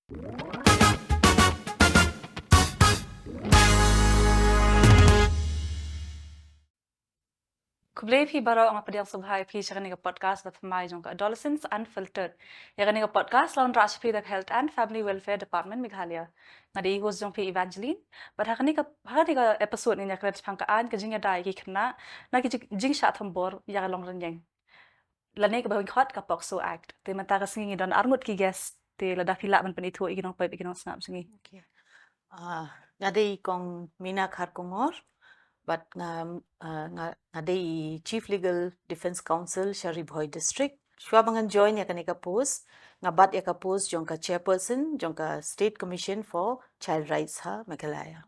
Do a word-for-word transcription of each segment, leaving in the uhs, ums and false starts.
Khublei phi baroh, nga pdiang sngewbha ïa phi sha kane ka podcast ba thymmai jong ka Adolescence Unfiltered. Ïa kane ka podcast la wanrah sha phi da ka Health and Family Welfare Department Meghalaya. Nga dei i host jong phi Evangeline. Bad ha kane ka, ha kane ka episode ngin ïakren shaphang ka aiñ ka jingïada ïa ki khynnah na ki jing, jingshah thombor ïa ka longrynïeng, lane kaba ngi khot ka POCSO Act. Te mynta ka sngi ngi don arngut ki guest, te lada phi lah ban pynithuh ïa ki nongpeit, ïa ki nongsngap jong ngi. Okay. Ah, nga dei i Kong Mina Kharkongor, bad nga, ah, nga, nga dei i Chief Legal Defence Counsel sha Ri Bhoi District. Shuwa ba ngan join ïa kane ka post, nga bat ïa ka post jong ka Chairperson jong ka State Commission for Child Rights ha Meghalaya.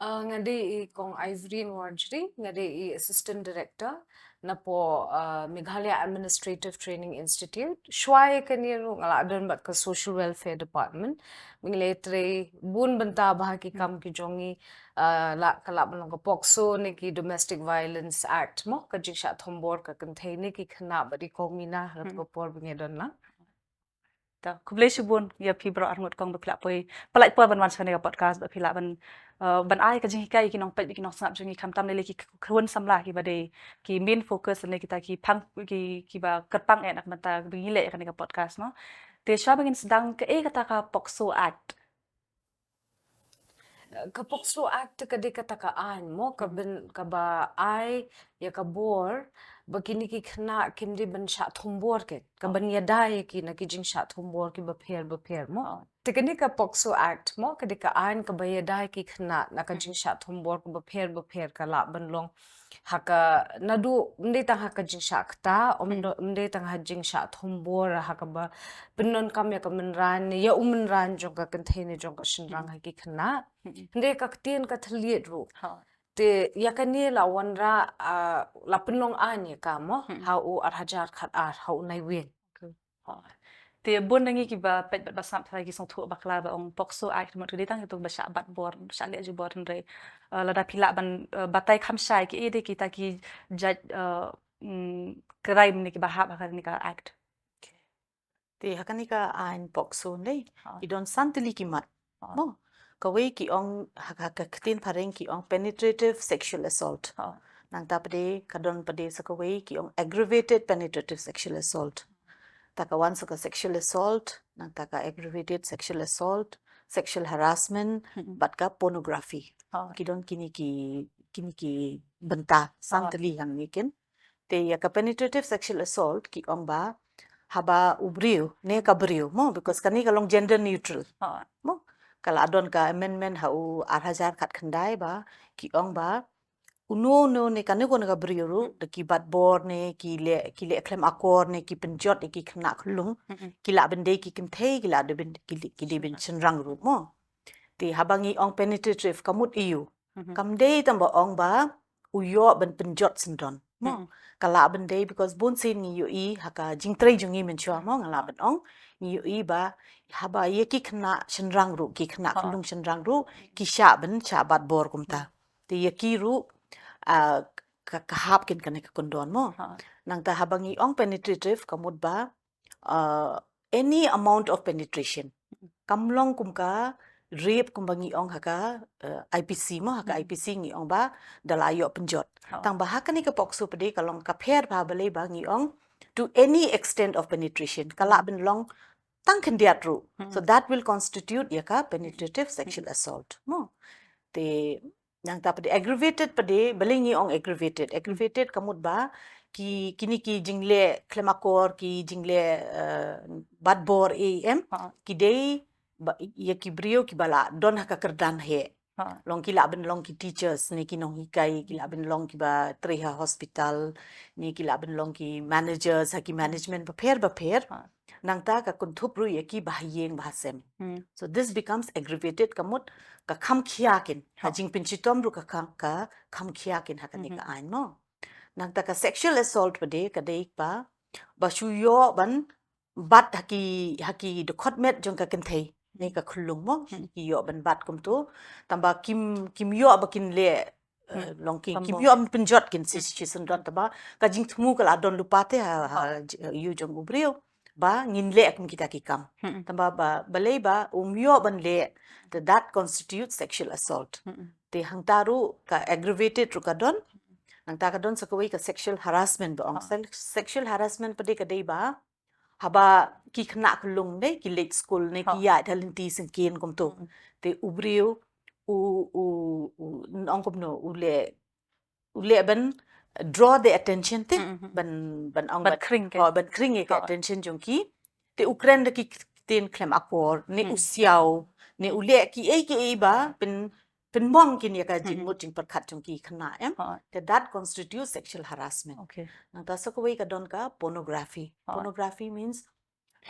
Ah, nga dei i Kong Irene Warjri, nga dei i Assistant Director napoh, ah, Meghalaya Administrative Training Institute. Shuwa ïa kane ruh nga la don bad ka Social Welfare Department. Ngi la trei bun bynta bha ha ki kam ki jong ngi, ah, la ka lah ban long ka POCSO ne ki Domestic Violence Act mo, ka jingshah thombor ka kynthei ne ki khynnah bad i Kong Mina ha ka por ba ngi don lang. Ta, khublei shibun ïa phi baroh arngut Kong ba phi lah poi, pynlait por ban wan sha kane ka podcast, ba phi lah ban, eh, ban ai ka jinghikai ïa ki nongpeit, ïa ki nongsngap jong ngi, khamtam lei lei ki khun samla kiba dei ki main focus ne kita ki pang, ki, kiba kyrpang eh na ka bynta ba ngi leh ïa kane ka podcast mo. Te shuwa ba ngin sdang, kaei kata ka POCSO Act? Ka POCSO Act ka dei kata ka aiñ mo, ka byn, kaba ai ïa ka bor ba kine ki khynnah kim dei ban shah thombor, ka, ka ban ïada ïa ki na ki jingshah thombor kiba pher ba pher mo. Te kane ka POCSO Act mo, ka dei ka aiñ kaba ïada ïa ki khynnah na ka jingshah thombor kaba pher ba pher, ka lah ban long ha ka, naduh, ym dei tang ha ka jingshah kata, ym do-, ym dei tang ha jingshah thombor, ha kaba pyndonkam ïa ka mynran, ïa u mynran jong ka kynthei ne jong ka shynrang ha ki khynnah. Hynrei ka ktien ka thylliej ruh. Te ïa kane la wanrah, ah, la pynlong aiñ ïa ka mo, ha u ar hajar khat ar, ha u Naiwieng. Te bun na ngi kiba peit bad ba sngap tharai ki sngewthuh bakla ba ong POCSO Act mut ka dei tang kito ba shah bat bor, shah leh jubor, hynrei, eh, lada phi lah ban, eh, batai kham shai kiei de kita ki jait, eh, mm, crime ne kiba hap ha kane ka act. Te ha kane ka aiñ POCSO ne, ki don san tylli ki mat. Mo, kawei ki ong ha, ha ka ktien phareng ki ong penetrative sexual assault. Nangta pat de ka don pat de sa kawei ki ong aggravated penetrative sexual assault. Ta ka wan sa ka sexual assault, nangta ka aggravated sexual assault, sexual harassment, bad ka pornography. Ki don kine ki, kine ki bynta san tylli hangne kin. Te ïa ka penetrative sexual assault ki ong ba haba u briew ne ka briew mo, because kane ka long gender neutral. Mo, ka la don ka amendment ha u ar hajar khat khyndai ba ki ong ba uno uno ne kane kane ka briew ruh, da ki bat bor ne ki leh, ki leh khlem akor ne ki pynjot ïa ki khynnah khyllung, ki lah ban dei ki kynthei, ki lah ban, ki, ki dei ban shynrang ruh mo. Te haba ngi ong penetrative ka mut ïa u, kam dei tang ba ong ba u ïoh ban pynjot syndon mo. Ka lah ban dei because bun sien ngi ïohi ha ka jingtrei jong ngi mynshuwa mo, nga lah ban ong, ngi ïohi ba haba ïa ki khynnah shynrang ruh, ki khynnah khyllung shynrang ruh ki shah ban shah bat bor kumta. Te ïa ki ruh, ah, ka, ka hap kin kane ka kyndon mo. Nangta haba ngi ong penetrative ka mut ba, uh, any amount of penetration. Kam long kum ka rape kumba ngi ong ha ka, uh, I P C mo, ha ka I P C ngi ong ba da la ïoh pynjot. Tang ba ha kane ka POCSO pat de ka long ka pher bha balei ba ngi ong to any extent of penetration. Ka lah ban long tang khyndiat ruh. So that will constitute ïa ka penetrative sexual assault mo. Te nangta pat de aggravated pat de, balei ngi ong aggravated? Aggravated ka mut ba ki, kine ki jingleh khlem akor, ki jingleh, eh, bat bor, A M, ki dei ba ïa ki briew kiba la don ha ka kyrdan heh. Long ki lah ban long ki teachers ne ki nonghikai, ki lah ban long kiba trei ha hospital ne ki lah ban long ki managers ha ki management bapher bapher. Nangta ka kynthup ruh ïa ki ba ha ïing ba ha sem. So this becomes aggravated ka mut ka kham khia kin. Ka jingpynshitom ruh ka kham, ka kham khia kin ha kane ka aiñ mo. Nangta ka sexual assault pat de ka dei ba, ba shu ïoh ban bat ha ki, ha ki dkhot met jong ka kynthei ne ka khyllung mo, ki ïoh ban bat kumto. Tang ba kim, kim ïoh ba kin leh, eh, long ki, kim ïoh ban pynjot kin shi, shi syndon, tang ba ka jingthmu ka la don lypa te ha, ha ïew jong u briew. ba ngin leh kum kita ki kam. Tangba ba balei ba um ïoh ban leh, te that constitutes sexual assault. Te hangta ruh ka aggravated ruh ka don, hangta ka don sa kawei ka sexual harassment ba ong. Sel- sexual harassment pat de ka dei ba haba ki khynnah khyllung de ki leit skul ne ki ïaid ha lynti syngkien kumto. Te u briew u u u ong kumno u leh u leh ban draw the attention te ban ban ong ban khring ke. Oh, ban khring ke attention jong ki. Te u kren da ki ktien khlem akor ne u siaw ne u leh ki ei ki ei ba pyn pynmong kine ka jingmut jingpyrkhat jong ki khynnah em. Te that constitutes sexual harassment. Okay. Nangta sa kawei ka don ka pornography. Pornography means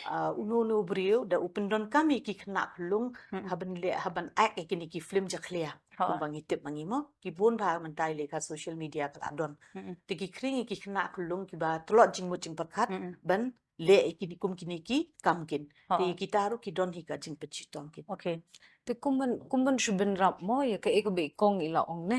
uh, uno uno u briew da u pyndonkam ïa ki khynnah khyllung ha ban leh ha ban act ïa kine ki film jakhlia. Kumba ngi tip ma ngi mo ki bun bha mynta ïa ka social media ka la don. Te ki khring ïa ki khynnah khyllung kiba tlot jingmut jingpyrkhat ban leh ïa kine kum kine ki kam kin. Te ïa kita ruh ki don hi ka jingpynshitom kin. Okay. Te kumban kumban shu bynrap mo ïa ka ek ba i kong i la ong ne.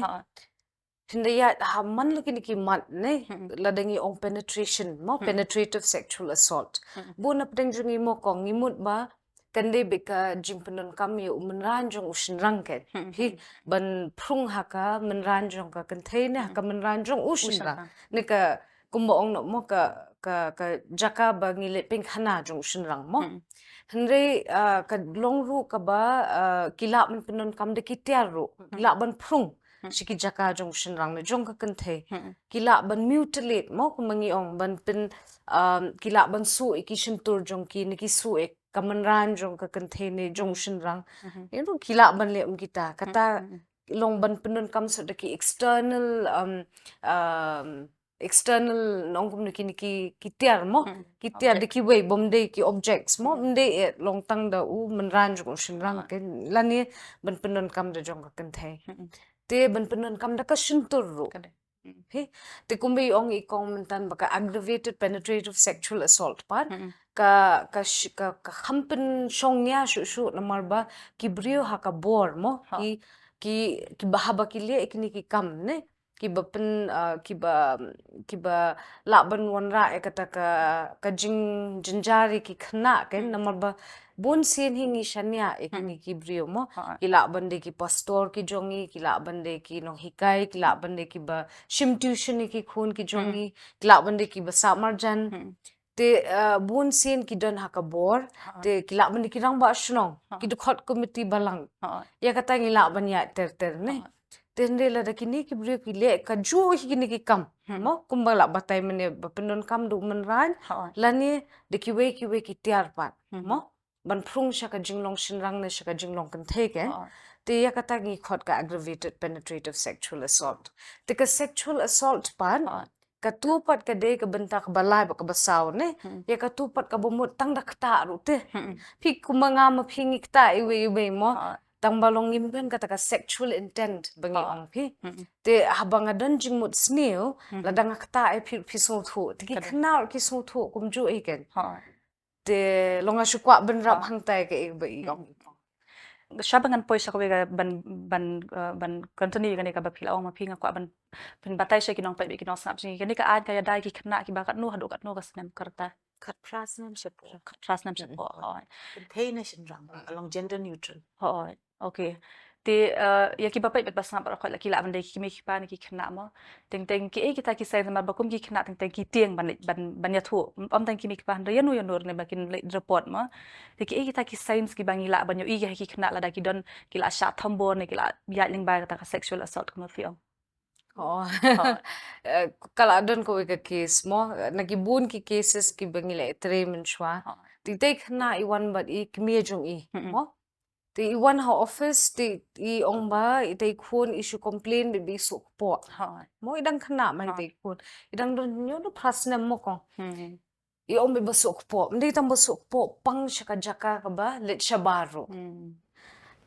Hynrei ïa ha man la kine ki mat ne lada ngi ong penetration mo penetrative sexual assault. Bun na pdeng jong ngi mo kong ngi mut ba kan dei beit ka jingpyndonkam ïa u mynran jong u shynrang ke. Hi ban phrung ha ka mynran jong ka kynthei ne ha ka mynran jong u shynrang. Ne ka kumba ong noh mo ka ka ka jaka ba ngi leit pynkhana jong u shynrang mo. Hynrei ah, ka long ruh kaba ah, ki lah ban pyndonkam da ki tiar ruh. Ki lah ban phrung sha ki jaka jong u shynrang ne jong ka kynthei. Ki lah ban mutilate mo kumba ngi ong ban pyn um, ki lah ban suh ïa ki shyntur jong ki ne ki suh ïa ka mynran jong ka kynthei ne jong u shynrang. You know ki lah ban leh um kita kata long ban pyndonkam shuh da ki external um, um, external nong kumno kine ki ki tiar mo ki tiar da kiwei bym dei ki objects mo ym dei eh long tang da u mynran jong u shynrang ke lane ban pyndonkam da jong ka kynthei. Te ban pyndonkam da ka shyntur ruh. Hi te kumba i ong i kong mynta ba ka aggravated penetrative sexual assault pat ka ka sh- ka ka kham pynshong nia shuh shuh namar ba ki briew ha ka bor mo ki ki ki ba haba ki leh kine ki kam ne kiba pyn uh, kiba kiba lah ban wanrah ïa kata ka ka jingjynjar ïa ki khynnah kan namar ba bun sien hi ngi shaniah ïa kine ki briew mo ki lah ban dei ki pastor ki jong ngi ki lah ban dei ki nonghikai ki lah ban dei kiba shim tuition ïa ki khun ki jong ngi ki lah ban dei kiba sah marjan. Te uh, bun sien ki don ha ka bor te ki lah ban dei ki rangbah shnong ki dkhot committee balang ïa kata ngi lah ban ïa ter ter ne. Te hynrei lada kine ki briew ki leh kajuh hi kine ki kam mo kumba lah batai mynne ba pyndonkam da u mynran lane da kiwei kiwei ki tiar pat mo ban phrung sha ka jinglong shynrang ne sha ka jinglong kynthei ke. Te ïa kata ngi khot ka aggravated penetrative sexual assault. Te ka sexual assault pat katu pat ka dei ka bynta kaba lai bad kaba saw ne. Ïa katu pat kaba mut tang da ktah ruh te. Phi kumba nga ma phi ngi ktah iwei iwei mo. Tang ba long ngim don kata ka sexual intent ba ngi ong phi. Te haba nga don jingmut sniew lada nga ktah ïa phi phi sngewthuh te ki khynnah ki sngewthuh kumjuh hi kan. Te long nga shu kwah bynrap hangtai ka ïa ba i ong. Shwa ba ngan poi sha kawei ka ban ban uh, ban continue kane kaba phi la ong ma phi nga kwah ban pynbatai sha ki nongpeit bad ki nongsngap jong ngi kane ka aiñ ka ïada ïa ki khynnah kiba katno haduh katno ka snem ka rta. Khatphra snem shapoh. Khatphra snem shapoh. Kynthei ne shynrang long gender neutral. Hooid. Okay. Te uh, ïa kiba peit bad ba sngap baroh khoit la ki lah ban dei ki kmie ki kpa ne ki khynnah mo. Teng teng kiei kita ki signs namar ba kum ki khynnah teng teng ki tieng ban ban ban ïathuh. Ym tang ki kmie ki kpa hynrei ïano ïano ruh ne ba kin leit report mo. Te kiei kita ki signs kiba ngi lah ban ïohi ïa ki khynnah lada ki don ki lah shah thombor ne ki lah ïaid lyngba kata ka sexual assault kumba phi ong. Oh. Eh, ka la don kawei ka case mo na ki bun ki cases kiba ngi la trei mynshwa. Te te khynnah i wan bad i kmie jong i mo. Te i wan ha office te i ong ba i te i khun i shu complain ba i suk po. Mo i dang khynnah ma i te i khun. I dang don hynñiew ne phra snem mo kong. I ong ba i ba suk po. Ym dei tang ba suk po pang sha ka jaka kaba leit shabar ruh.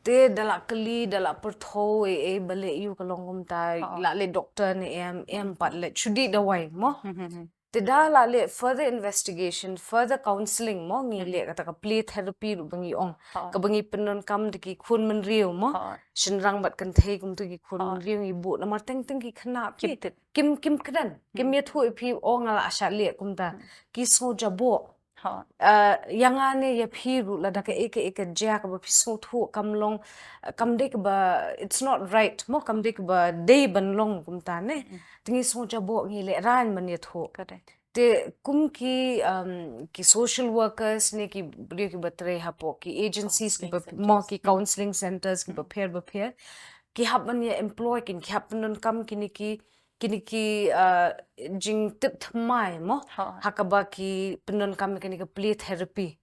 Te da la kylli da la pyrthuh e e ba leh ïu ka long kumta la leh doctor ne em em pat leh shu dih dawai mo. Te da la leh further investigation, further counselling mo ngi leh kata ka play therapy ruh ba ngi ong. Kaba ngi pyndonkam da ki khun mynriew mo. Shynrang bad kynthei kumta ki khun mynriew ngi buh namar teng teng ki khynnah phi. Kim kim kren kim ïathuh ïa phi ong nga la shah leh kumta. Ki sngew jaboh. Ah, ïa nga ne ïa phi ruh lada kaei kaei ka jia kaba phi sngewthuh kam long, kam dei kaba, it's not right mo, kam dei kaba dei ban long kumta ne. Te ngi sngewjaboh, ngi lehraiñ ban ïathuh. Te kum ki, um, ki social workers ne ki briew kiba trei hapoh ki agencies kiba mo, ki counselling centers kiba pher ba pher, ki hap ban ïa employ kin, ki hap pyndonkam kine ki, kine ki, uh, jingtip thymmai mo, ha kaba ki pyndonkam kine ki play therapy,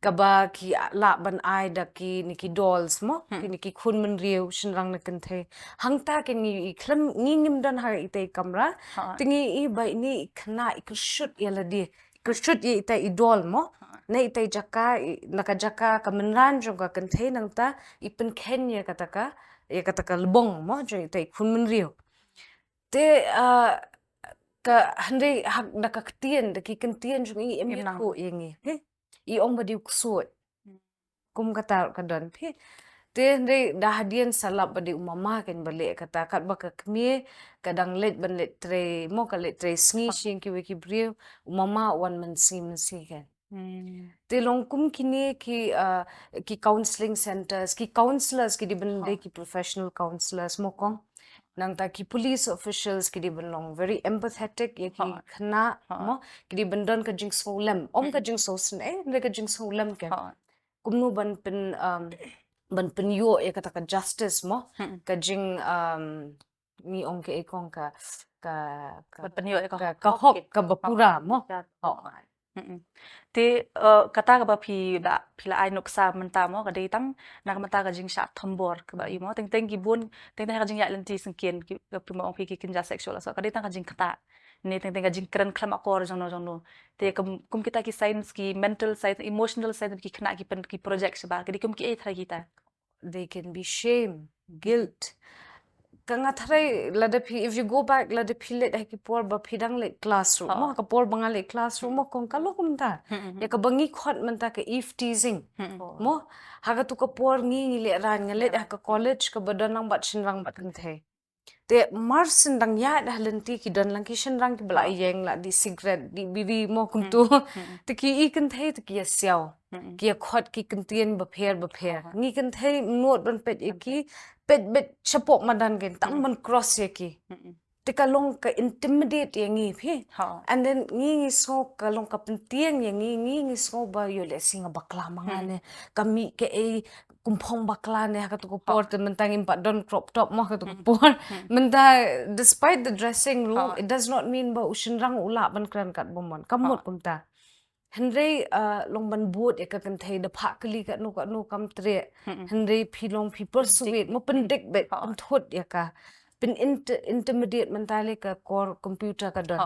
kaba ki lah ban ai da kine ki dolls mo, kine ki khun bynriew shynrang ne kynthei. Hangta kine i khlem, ngi ngim don ha itei i kamra. Te ngi i ba ine i khynnah i kyrshut ïa lade, kyrshut ïa itei i doll mo, na itei i jaka, na ka jaka ka mynran jong ka kynthei, nangta i pynkheiñ ïa kata ka, ïa kata ka lbong mo jong itei i khun bynriew. Te, ah, ka hynrei hak da ka ktien, da ki ktien jong i, em ïathuh ïa ngi. I ong ba dei u ksuid. Kum kata ka don phi. Te hynrei da hadien sa lap ba dei u mama ken ba leh kata, katba ka kmie ka dang leit ban leit trei mo, ka leit trei sngi sha ïing kiwei ki briew, u mama u wan mynsngi mynsngi ken. Te long kum kine ki, ah, ki counselling centers, ki counsellors ki dei ban dei ki professional counsellors mo kong. Nangta ki police officials ki dei ban long very empathetic ïa ki khynnah mo, ki dei ban don ka jingsngewlem, ym ka jingsngewsynei, hynrei ka jingsngewlem ken. Kumno ban pyn, um, ban pynïoh ïa kata ka justice mo, ka jing, um, ngi ong kaei kong, ka, ka, ka, ka hok kaba pura mo. Te, eh, kata kaba phi da, phi la ai nuksa mynta mo, ka dei tang na ka bynta ka jingshah thombor kaba i mo, teng teng ki bun, teng teng ka jingïaid lynti syngkien, ki, ka phi mo ong phi ki kynja sexual assault, ka dei tang ka jingktah. Ne teng teng ka jingkren khlem akor jongno jongno. Te kum, kum kita ki signs, ki mental signs, emotional signs ki khynnah ki pyn, ki project shabar, ka dei kum kiei trai kita. They can be shame, guilt. Ka nga tharai lada phi, if you go back, lada phi leit ha ki por ba phi dang leit class ruh mo, ka por ba nga leit class ruh mo kong, ka long kumta. Ïa kaba ngi khot mynta ka eve teasing mo, ha katu ka por ngi, ngi lehraiñ, nga leit ha ka college kaba don lang bad shynrang bad kynthei. Te mar shen dang ïaid ha lynti ki don lang ki shynrang kiba la ïeng, la die cigarette, die biri mo kumtu. Te ki i kynthei te ki ïa siaw, ki ïa khot ki ktien bapher bapher. Ngi kynthei ym nud ban peit ïa ki, peit beit shapoh madan ken, tang ban cross ïa ki. Te ka long ka intimidate ïa ngi phi. And then ngi, ngi sngew ka long ka pyntieng ïa ngi, ngi, ngi sngew ba ïoh lehse nga bakla ma nga ne, ka mih kaei, kumphong bakla ne ha katu ka por. Te mynta ngim pat don crop top mo ha katu ka por. Mynta, despite the dressing ruh, it does not mean ba u shynrang u lah ban kren katba mon, kam mut kumta. Hynrei, ah, long ban bud ïa ka kynthei, da phah kylli katno katno kam treh. Hynrei phi long phi persuade mo, pyndik beit, pynthut ïa ka, pyn int-, intimidate mynta lei ka kor computer ka don.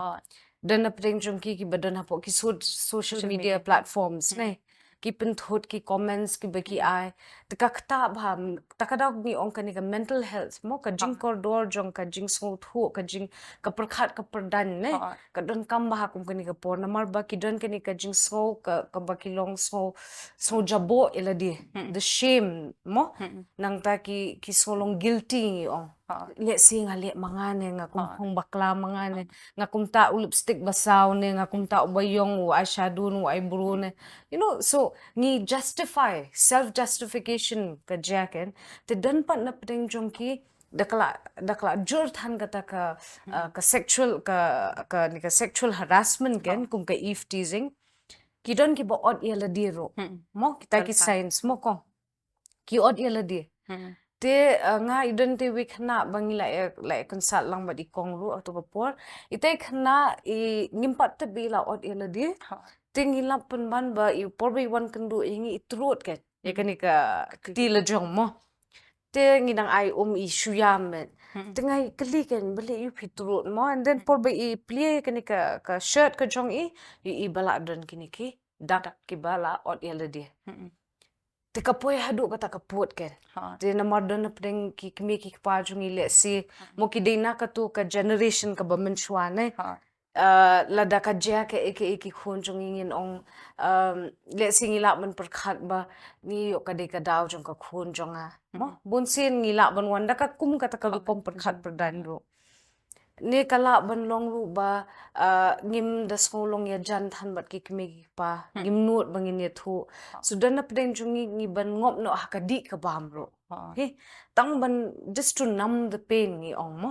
Don na pdeng jong ki kiba don hapoh ki so-, social media platforms ne. Ki pynthut ki comments kiba ki ai. Te ka ktah bha, ta ka daw ngi ong kane ka mental health mo, ka jingkordor jong ka jingsngewthuh, ka jing, ka pyrkhat ka pyrdaiñ ne. Ka donkam bha kum kane ka por namar ba ki don kane ka jingsngew ka, kaba ki long sngew, sngew jaboh ïa lade. The shame mo. Nangta ki, ki sngew long guilty ngi ong. Lehse nga leh ma nga ne, nga kumphong bakla ma nga ne, nga kumta u lipstick ba saw ne, nga kumta u ba ïong, u eyeshadow ne, u eyebrow ne. You know, so ngi justify, self justification ka jia ken. Te don pat na pdeng jong ki, da ka la, da ka la jur than kata ka, ah, ka sexual, ka, ka, ne ka sexual harassment ken, kum ka eve teasing. Ki don kiba ot ïa lade ruh. Mo, kita ki signs mo kong. Ki ot ïa lade. Te, ah, nga i don te wei khynnah ba ngi la, la consult lang bad i kong ruh ha katu ka por. Ita i khynnah i ngim pat tip ba i la ot ïa lade. Te ngi la pynban ba i por ba i wan kynduh ïa ngi i trud ken. Ïa kane ka kti la jong mo. Te ngi dang ai um i shu ïam met. Te nga i kylli ken balei ïa phi trud mo. And then por ba i plie ïa kane ka, ka shirt ka jong i, i, i ba la don kine ki dak kiba la ot ïa lade. Te ka poi haduh kata ka pud ken. Te namar don na pdeng ki kmie ki kpa jong i lehse mo ki dei na katu ka generation kaba mynshuwa ne. Ah, lada ka jia kaei kaei ki khun jong ngi ngin ong, um, lehse ngi lah ban pyrkhat ba ngi ïoh ka dei ka daw jong ka khun jong nga. Mo, bun sien ngi lah ban wan da ka kum kata ka rukom pyrkhat pyrdaiñ ruh. ne ka lah ban long ruh ba, ah, ngim da sngew long ïajan than bad ki kmie ki kpa, ngim nud ba ngin ïathuh. Suda na pdeng jong ngi ngi ban ngop noh ha ka dih ka bam ruh. He, tang ban just to numb the pain ngi ong mo.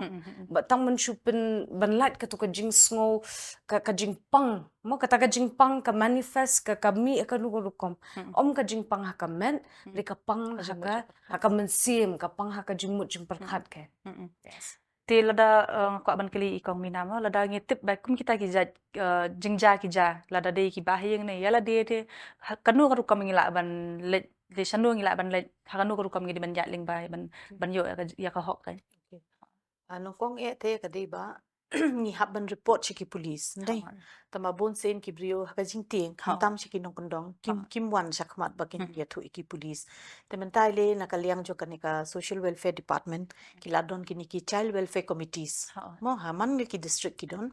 Ba tang ban shu pyn, ban lait kato ka jingsngew, ka, ka jingpang. Mo kata ka jingpang ka manifest ka, ka mih ha kano ka rukom. Ym ka jingpang ha ka met, hynrei ka pang ha ka, ha ka mynsiem, ka pang ha ka jingmut jingpyrkhat ka. Yes. Te lada, eh, nga kwah ban kylli i Kong Mina mo, lada ngi tip ba kum kita ki jait, eh, jingjia ki jia, lada dei ki bahaïing ne ïa lade te, ha kano ka rukom ngi lah ban leit, dei shano ngi lah ban leit, ha kano ka rukom ngi dei ban ïaid lyngba ban, ban ïoh ïa ka, ïa ka hok ka. Okay. Ah, nyngkong eh te ka dei ba ngi hap ban report sha ki police, ndei. Tangba bun sien ki briew ha ka jingtieng, khamtam sha ki nongkyndong, kim, kim wan shakhmat ba kin ïathuh ïa ki police. Te mynta i leh na ka liang jong kane ka Social Welfare Department, ki la don kine ki Child Welfare Committees. Mo, ha man la ki district ki don.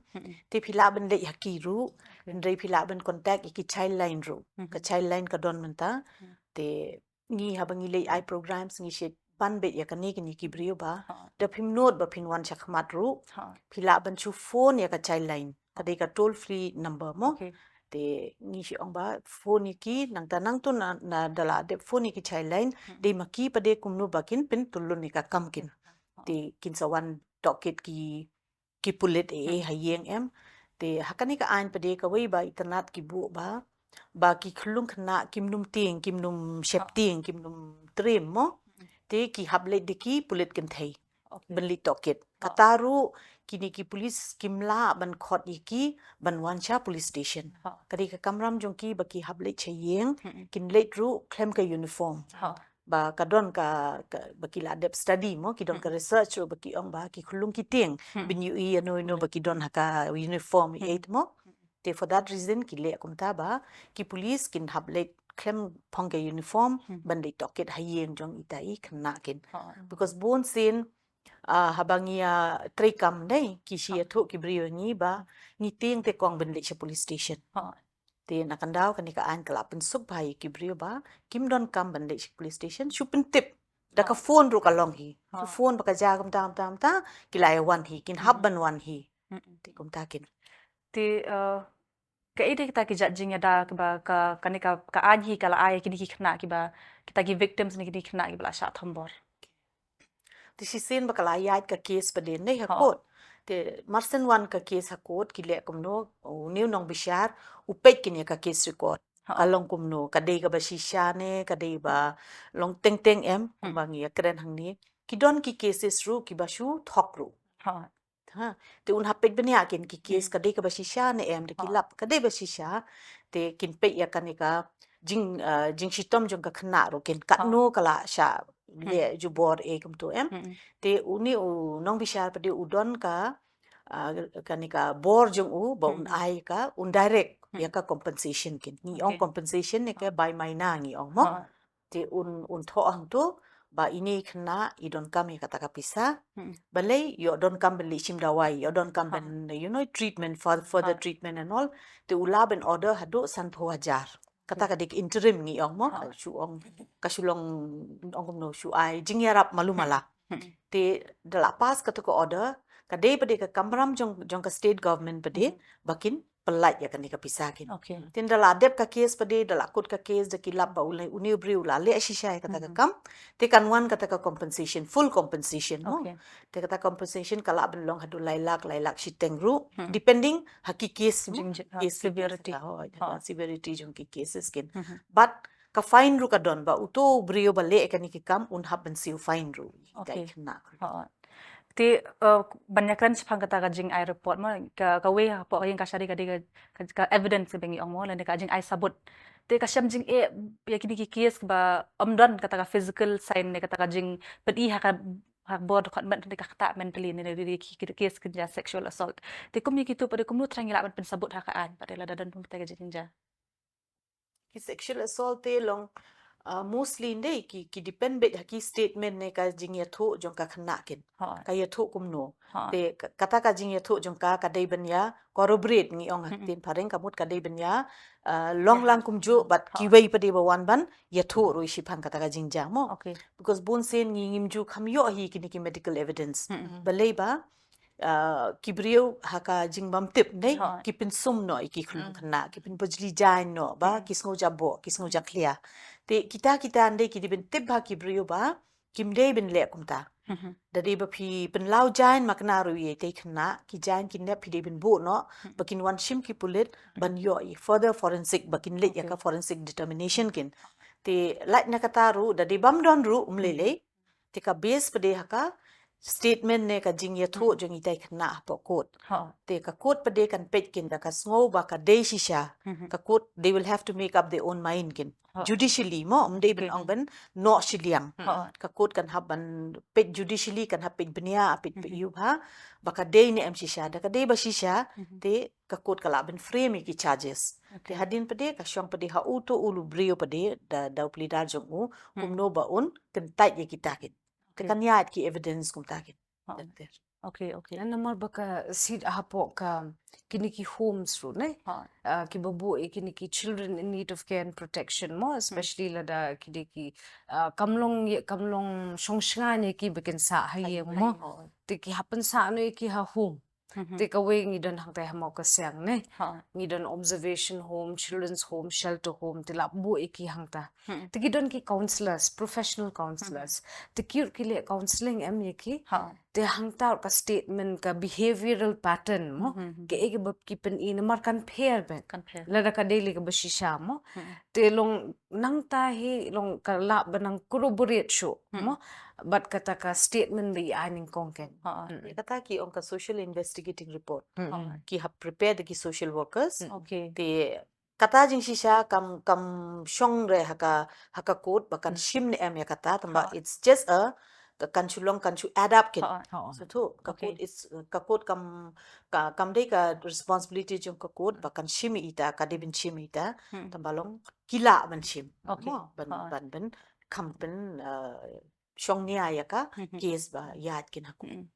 Te phi lah ban leit ha ki ruh, hynrei phi lah ban contact ïa ki Childline ruh. Ka Childline ka don mynta. Te ngi haba ngi leit ai programs ngi shait ban beit ïa kane kine ki briew ba da phim nud ba phin wan shakhmat ruh, phi lah ban shu phone ïa ka Childline, ka dei ka toll free number mo. Okay. Te ngi shu ong ba phone ïa ki, nangta nangta na, na da la dep phone ïa ki Childline, dei ma ki pat de kumno ba kin pyntyllun ïa ka kam kin. Te kin sa wan tohkit ki ki pulit eh, eh, ha ïing em. Te ha kane ka aiñ pat de kawei ba itynnad ki buh ba, ba ki khyllung khynnah kim nym tieng, kim nym sheptieng, kim nym triem mo. Te ki hap leit da ki pulit kynthei. Okay. Ban leit tohkit. Kata ruh kine ki police kim lah ban khot ïa ki ban wan sha police station. Ka dei ka kamram jong ki ba ki hap leit sha ïing, kin leit ruh khlem ka uniform. Ba ka don ka, ka, ba ki la dep study mo, ki don ka research ruh ba ki ong ba ki khyllung ki tieng ban ïohi ïa no ïa no ba ki don ha ka uniform eh mo. Te for that reason ki leh kumta ba ki police kin hap leit khlem phong ka uniform ban leit tohkit ha ïing jong ita i khynnah kin. Because bun sien, ah, haba ngi ïa trei kam, ndei, ki shu ïathuh ki briew ïa ngi ba ngi tieng te kong ban leit sha police station. Te na kyndaw kane ka aiñ ka la pynsuk bha ïa ki briew ba kim donkam ban leit sha police station, shu pyntip. Da ka phone ruh ka long hi. Shu phone ba ka jia kumta kumta kumta, ki la ïa wan hi, kin hap ban wan hi. Te kumta kin. Te, eh, kaei de kita ki jait jingïada kiba ka, kane ka, ka aiñ hi ka la ai kine ki khynnah kiba, kita ki victims ne kine ki khynnah kiba la shah thombor. Te shisien ba ka la ïaid ka case pat de, ndei, ha court. Te marshen wan ka case ha court ki leh kumno, une u nongbishar u peit kine ka case record. Ka long kumno, ka dei kaba shisha ne ka dei ba long teng teng em, kumba ngi ïa kren hangne. Ki don ki cases ruh kiba shu thok ruh. Ha, te un hap peit bniah kin ki case ka dei kaba shisha ne em, da ki lap ka dei ba shisha. Te kin peit ïa kane ka jing, ah, jingshitom jong ka khynnah ruh kin, katno ka la shah leh jubor eh kumto em. Te une u nongbishar pat de u don ka, ah, kane ka bor jong u ba un ai ka, un direct ïa ka compensation kin. Ngi ong compensation ne ka bai maina ngi ong mo. Te un, un thoh hangto ba ine i khynnah i donkam ïa kata ka pisa. Balei, ïoh donkam ban leit shim dawai, ïoh donkam ban, you know, treatment, for further treatment and all. Te u lah ban order haduh sanphew hajar. Kata ka dei ka interim ngi ong mo, ka shu ong, ka shu long ong kumno, shu ai jingïarap malu mala. Te da la pass kata ka order, ka dei pat de ka kamram jong, jong ka state government pat de ba kin pyllait ïa kane ka pisa kin. Te da la dep ka case pat de, da la kut ka case, da ki lap ba une, une u briew u la leh shisha ïa kata ka kam. Te kan wan kata ka compensation, full compensation mo. Te kata compensation ka lah ban long haduh lai lak, lai lak shiteng ruh, depending ha ki case mo. Jing, ha, case ki severity. Case, ha, ha, severity jong ki cases kin. But ka fine ruh ka don ba uto u briew ba leh kane ki kam un hap ban siew fine ruh. Te, eh, ban ïakren shaphang kata ka jingai report mo, ka, kawei hapoh ka ïing kashari ka dei ka, ka, ka evidence ba ngi ong mo, lane ka jingai sabut. Te ka shem jingeh ïa kine ki case ba ym don kata ka physical sign ne kata ka jingpyni ha ka, ha ka bor dohkha met, ne ka ktah mentally ne, ne, ne, ki, ki case kynja sexual assault. Te kum ïa kitu pat de kumno trai ngi lah ban pynsabut ha ka aiñ pat de lada don kata ka jingjia. Ki sexual assault te long, ah, mostly ndei ki, ki depend beit ha ki statement ne ka jingïathuh jong ka khynnah kin. Ka ïathuh kumno. Te ka, kata ka jingïathuh jong ka ka dei ban ïa corroborate ngi ong ha ktien phareng, ka mut ka dei ban ïa, ah, long lang kumjuh bad kiwei pat de ba wan ban ïathuh ruh shiphang kata ka jingjia mo. Because bun sien ngi ngim ju kham ïoh hi kine ki medical evidence. Balei ba ah, ki briew ha ka jingbymtip ne, ki pynsum noh ïa ki khyllung khynnah, ki pynbujli jaiñ noh ba ki sngew jaboh, ki sngew jakhlia. Te kita kita ndei ki dei pyntip ha ki briew ba kim dei ban leh kumta. Da dei ba phi pynlaw jaiñ makna ruh ïa itei i khynnah, ki jaiñ ki nep phi dei ban buh noh ba kin wan shim ki pulit ban ïoh ïa further forensic, ba kin leit ïa ka forensic determination kin. Te lait na kata ruh da dei bym don ruh um lei lei. Te ka base pat de ha ka statement ne ka jingïathuh jong itei i khynnah hapoh court. Te ka court pat de kan peit kin da ka sngew ba ka dei shisha. Ka court, they will have to make up their own mind kin. Judicially mo, um dei ban ong ban noh shiliang. Ka court kan hap ban peit judicially, kan hap peit bniah, peit peit ïa ba, ba ka dei ne em shisha. Da ka dei ba shisha, te ka court ka lah ban frame ïa ki charges. Te hadien pat de ka shong pat de ha uto u briew pat de, da da u plie dar jong u, kumno ba un kyntait ïa kita kin. Te kan ïaid ki evidence kumta kin. Okay, okay. Namar ba ka sit hapoh ka kine ki homes ruh ne, ah, kiba buh ïa kine ki children in need of care and protection mo, especially lada ki dei ki, ah, kam long ïa, kam long shong shngaiñ ïa ki ba kin sah ha ïing mo. Te ki hap ban sah noh ïa ki ha home. Te kawei ngi don hangtai ha Mawkasiang ne, ngi don observation home, children's home, shelter home, te lah buh ïa ki hangta. Te ki don ki counsellors, professional counsellors. Te ki ruh ki leh counselling em ïa ki. Te hangta ruh ka statement, ka behavioral pattern mo, kaei kaba ki pyni namar kan pher beit. Lada ka dei lei kaba shisha mo. Te long nangta hi long ka lah ban nang corroborate shuh mo, bad kata ka statement ba i ai nyngkong ken. Kata ki ong ka social investigating report. Ki hap prepare da ki social workers. Te kata jingshisha kam, kam shong re ha ka, ha ka court ba kan shim ne em ïa kata, tangba it's just a, ka kan shu long, kan shu add up kin. Sngewthuh, ka court is, ka court kam, ka, kam dei ka responsibility jong ka court ba kan shim ïa ita, ka dei ban shim ïa ita. Tangba long ki lah ban shim. Mo, ban, ban, ban kham pyn, ah, shong nia ïa ka case ba ïaid kin ha court.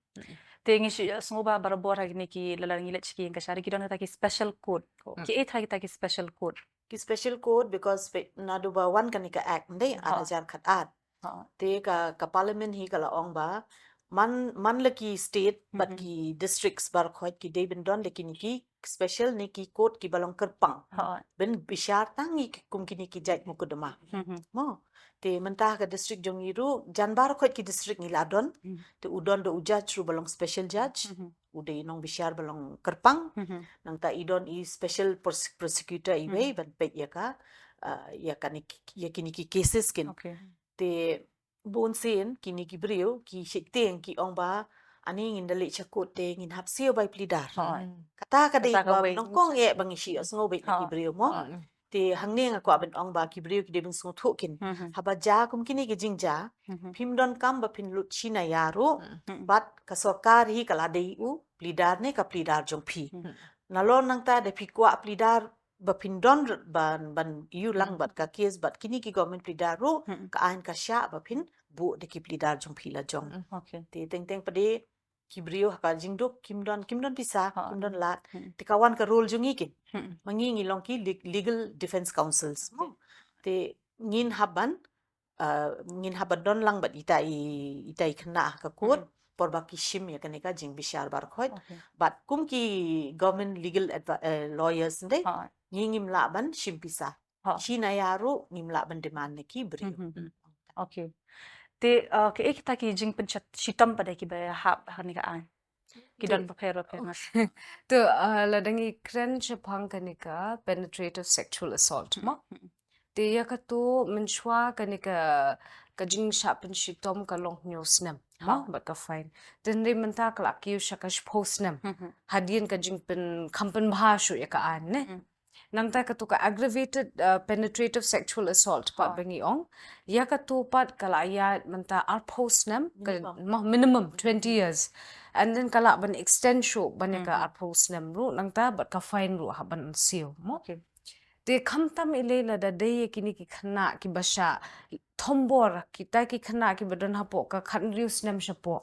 Te ngi shu ïohsngew ba barabor ha kine ki, lada ngi leit sha ki ïing kashari ki don kita ki special court. Kiei kita ki special court? Ki special court because naduh ba wan kane ka act ndei, ar hajar khatar. Te ka, ka parliament hi ka la ong ba man, man la ki state bad ki districts baroh khoit ki dei ban don la kine ki special ne ki court kiba long kyrpang ban bishar tang ïa ki kum kine ki jait mukotduma. Mo, te mynta ha ka district jong ngi ruh jan baroh khoit ki district ngi la don. Te u don da u judge ruh ba long special judge, u dei nongbishar ba long kyrpang. Nangta i don i special pros-, prosecutor iwei ban peit ïa ka, ah, ïa kane ki, ïa kine ki cases kin. Te bun sien kine ki briew ki sheptieng ki ong ba ani ngin da leit sha court te ngin hap siew bai plie dar. Kata ka dei ba nyngkong eh ba ngi shu ïohsngew beit na ki briew mo. Te hangne nga kwah ban ong ba ki briew ki dei ban sngewthuh kin. Haba jia kum kine ki jingjia, phim donkam ba phin lut shi naïa ruh, bad ka sorkar hi ka la dei u plie dar ne ka plie dar jong phi. Nalor nangta da phi kwah plie dar ba phin don r-, ban, ban ïuh lang bad ka case bad kine ki government plie dar ruh, ka aiñ ka shah ba phin buh da ki plie dar jong phi la jong. Te teng teng pat de ki briew ha ka jingduk kim don, kim don pisa, kim don lad. Te ka wan ka role jong ngi kin. Ma ngi ngi long ki le-, legal defense counsels. Te ngin hap ban, ah, ngin hap ban don lang bad ita i, ita i khynnah ha ka court por ba ki shim ïa kane ka jingbishar baroh khoit. Bad kum ki government legal advi-, eh, lawyers ndei, ngi ngim lah ban shim pisa. Shi naïa ruh ngim lah ban demand na ki briew. Okay. Te, ah, kiei kita ki jingpynshitom pat de kiba hap ha kane ka aiñ? Ki don bapher bapher. To, ah, lada ngi kren shaphang kane ka penetrative sexual assault mo. Te ïa kato mynshuwa kane ka, ka jingshah pynshitom ka long hynñiew snem mo, bad ka fine. Te hynrei mynta ka la kiew sha ka shiphew snem. Hadien ka jingpyn, kham pynbha shuh ïa ka aiñ ne. Nangta kato ka aggravated, uh, penetrative sexual assault pat ba ngi ong. Ïa kato pat ka la ïaid mynta arphew snem, ka, mo, minimum twenty years. And then ka lah ban extend shuh ban ïa ka arphew snem ruh, nangta bad ka fine ruh hap ban siew mo. Te khamtam i lei lada dei ïa kine ki khynnah kiba shah thombor, kita ki khynnah kiba don hapoh ka khathynriew snem shapoh.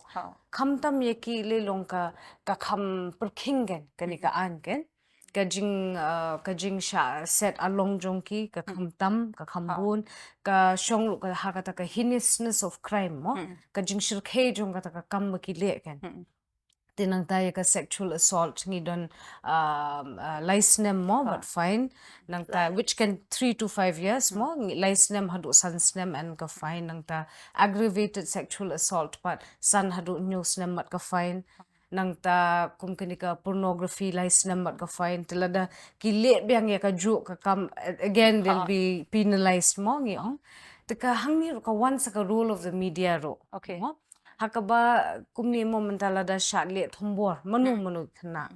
Khamtam ïa ki i lei long ka, ka kham pyrkhing ken kane ka aiñ ken. Ka jing, uh, ka jingshah set along jong ki ka kham tam, ka kham bun, ka shong ruh ka ha kata ka heinousness of crime mo, ka jingshyrkhei jong kata ka kam ba ki leh ken. Te nangta ïa ka sexual assault ngi don, um, uh, lai snem mo bad fine. Nangta, which can three to five years mo, ngi lai snem haduh san snem, and ka fine. Nangta aggravated sexual assault pat san haduh hynñiew snem bad ka fine. Nangta kum kane ka pornography lai snem bad ka fine. Te lada ki leh biang ïa kajuh ka kam, a-, again they'll be penalized mo, ngi ong. Te ka hangne ruh ka wan sa ka role of the media ruh. Okay. Mo? Ha kaba kumne mo, mynta lada shah leh thombor mano mano khynnah.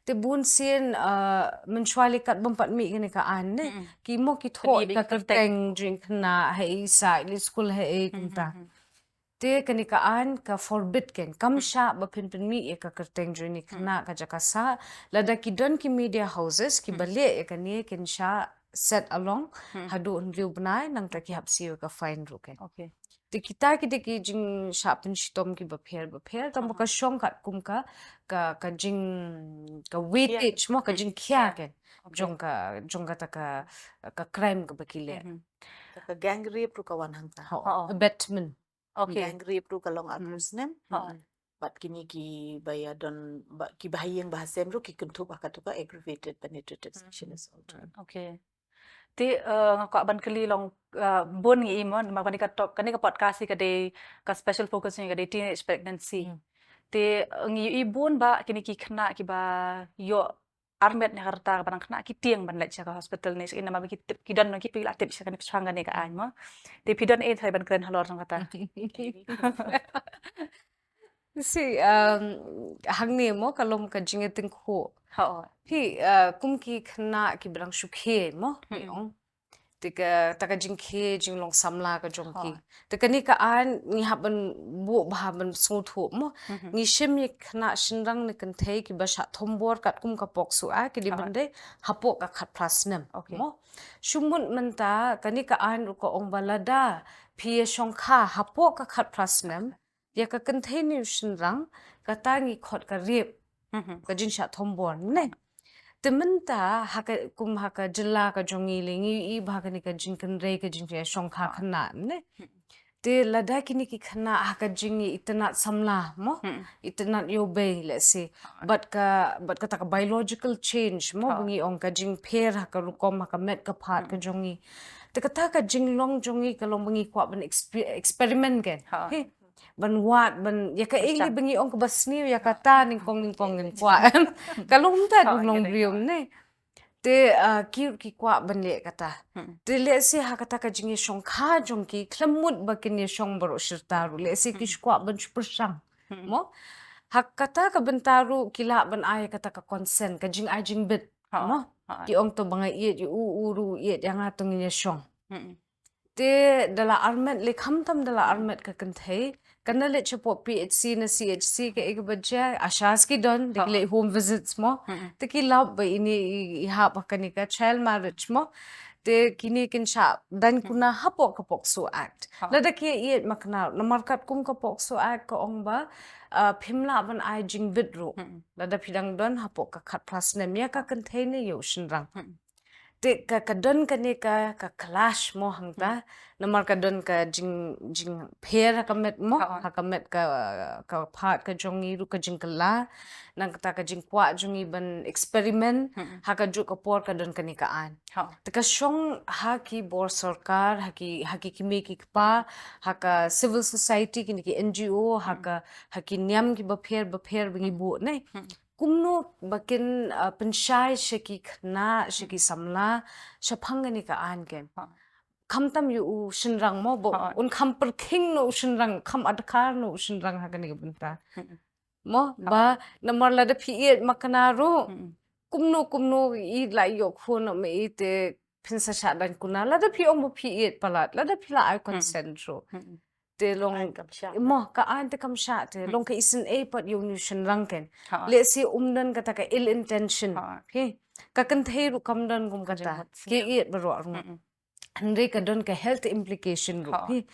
Te bun sien, uh, mynshuwa leh kat bym pat mih kane ka aiñ ne. Ki mo ki thoh ïa ka kyrteng jong khynnah, ha i sah leit skul, ha i kumta. Te kane ka aiñ ka forbid, kan kam shah ba phin pynmih ïa ka kyrteng jong i khynnah ka jaka sah. Lada ki don ki media houses kiba leh ïa kane, kin shah set along haduh hynriew bnai, nangta ki hap siew ïa ka fine ruh, kan. Okay. Te kita ki dei ki jingshah pynshitom kiba pher ba pher, tang ba ka shong katkum ka, ka, ka jing, ka weightage mo, ka jingkhia, kan. Jong ka, jong kata ka, ka crime kaba ki leh. Ka gang rape ruh ka wan hangta. Ho, abetment. Okay. Gang rape ruh ka long arphew snem. Bad kine kiba ïa don, ba, kiba ha ïing ba ha sem ruh ki kynthup ha katu ka aggravated penetrative sexual assault. Okay. Te, eh, nga kwah ban kylli long, eh, bun ngi i mo, namar kane ka top, kane ka podcast hi ka dei, ka special focus ngi ka dei teenage pregnancy. Te, eh, ngi i bun ba kine ki khynnah kiba ïoh armet ne ka rta kaba dang khynnah ki tieng ban leit sha ka hospital ne sha, namar ba ki tip, ki don, ki phi la tip sha kane, sha kane ka aiñ mo. Te phi don ei tharai ban kren halor jong kata. Si, um, hangne mo ka long ka jingïatyngkhuh. Ho. Phi, uh, kum ki khynnah kiba dang shu khie mo, ngi ong. Te kata ka jingkhie jinglong samla ka jong ki. Te kane ka aiñ ngi hap ban buh bha, ban sngewthuh mo. Ngi shim ïa ki khynnah shynrang ne kynthei kiba shah thombor katkum ka POCSO Act, ki dei ban dei hapoh ka khatphra snem. Okay. Mo. Shu mut mynta kane ka aiñ ruh ka ong ba lada phi ïa shongkha hapoh ka khatphra snem ïa ka kynthei ne u shynrang, kata ngi khot ka rape. Ka jingshah thombor ne. Te mynta ha ka, kum ha ka jylla ka jong ngi lei, ngi i ba ha kane ka jingkynrei ka jingïashongkha khynnah ne. Te lada kine ki khynnah ha ka jingitynnad samla mo, itynnad ïew bei, let's say, bad ka, bad kata ka biological change mo, ba ngi ong ka jingpher ha ka rukom, ha ka met ka phad ka jong ngi. Te kata ka jinglong jong ngi ka long ba ngi kwah ban exper-, experiment, kan. He, ban wad, ban, ïa kaei lei ba ngi ong kaba sniew, ïa kata nyngkong nyngkong ngin kwah. Ka long kumta, ka long briew ne. Te, ah, ki ruh ki kwah ban leh kata. Te lehse ha kata ka jingïashongkha jong ki, khlem mut ba kin ïashong baroh shi rta ruh, lehse ki shu kwah ban shu pyrshang. Mo? Ha kata ka bynta ruh ki lah ban ai kata ka consent, ka jingai jingbit. Mo? Ki ong to ba nga ïeit ïa u, u ruh u ïeit ïa nga, to ngin ïashong. Te da la armet lei, khamtam da la armet ka kynthei, kan da leit shapoh P H C ne C H C kaei kaba jia, ASHAs ki don, da ki leit home visits mo. Te ki lap ba ine i, i hap ha kane ka child marriage mo. Te kine kin shah daiñ kuna hapoh ka POCSO Act. Lada ki ïeit makna, namar katkum ka POCSO Act ka ong ba, ah, phim lah ban ai jingbit ruh. Lada phi dang don hapoh ka khatphra snem ïa ka kynthei ne ïa u shynrang. Te ka, ka don kane ka, ka clash mo hangta. Namar ka don ka jing, jingpher ha ka met mo, ha ka met ka, ka phad ka jong ngi ruh, ka jingkylla. Nangta ka jingkwah jong ngi ban experiment, ha kajuh ka por ka don kane ka aiñ. Te ka shong ha ki bor sorkar, ha ki, ha ki kmie ki kpa, ha ka civil society, kine ki N G O, ha ka, ha ki niam kiba pher ba pher ba ngi buh ne. Kumno ba kin, ah, pynshai sha ki khynnah, sha ki samla shaphang kane ka aiñ, kan. Khamtam ïa u shynrang mo, ba un kham pyrkhing noh u shynrang, kham adkar noh u shynrang ha kane ka bynta. Mo, ba namar lada phi ïeit makna ruh, kumno kumno i la ïoh khun noh ma i, te phin sa shah daiñ kuna, lada phi ong ba phi ïeit palat, lada phi la ai consent ruh. Te long, mo, ka aiñ te kam shah, te long ka isynei pat ïa une u shynrang, kan. Lehse um don kata ka ill intention. He, ka kynthei ruh kam don kum kata, ka ïeit baroh ruh. Hynrei ka don ka health implication ruh. He,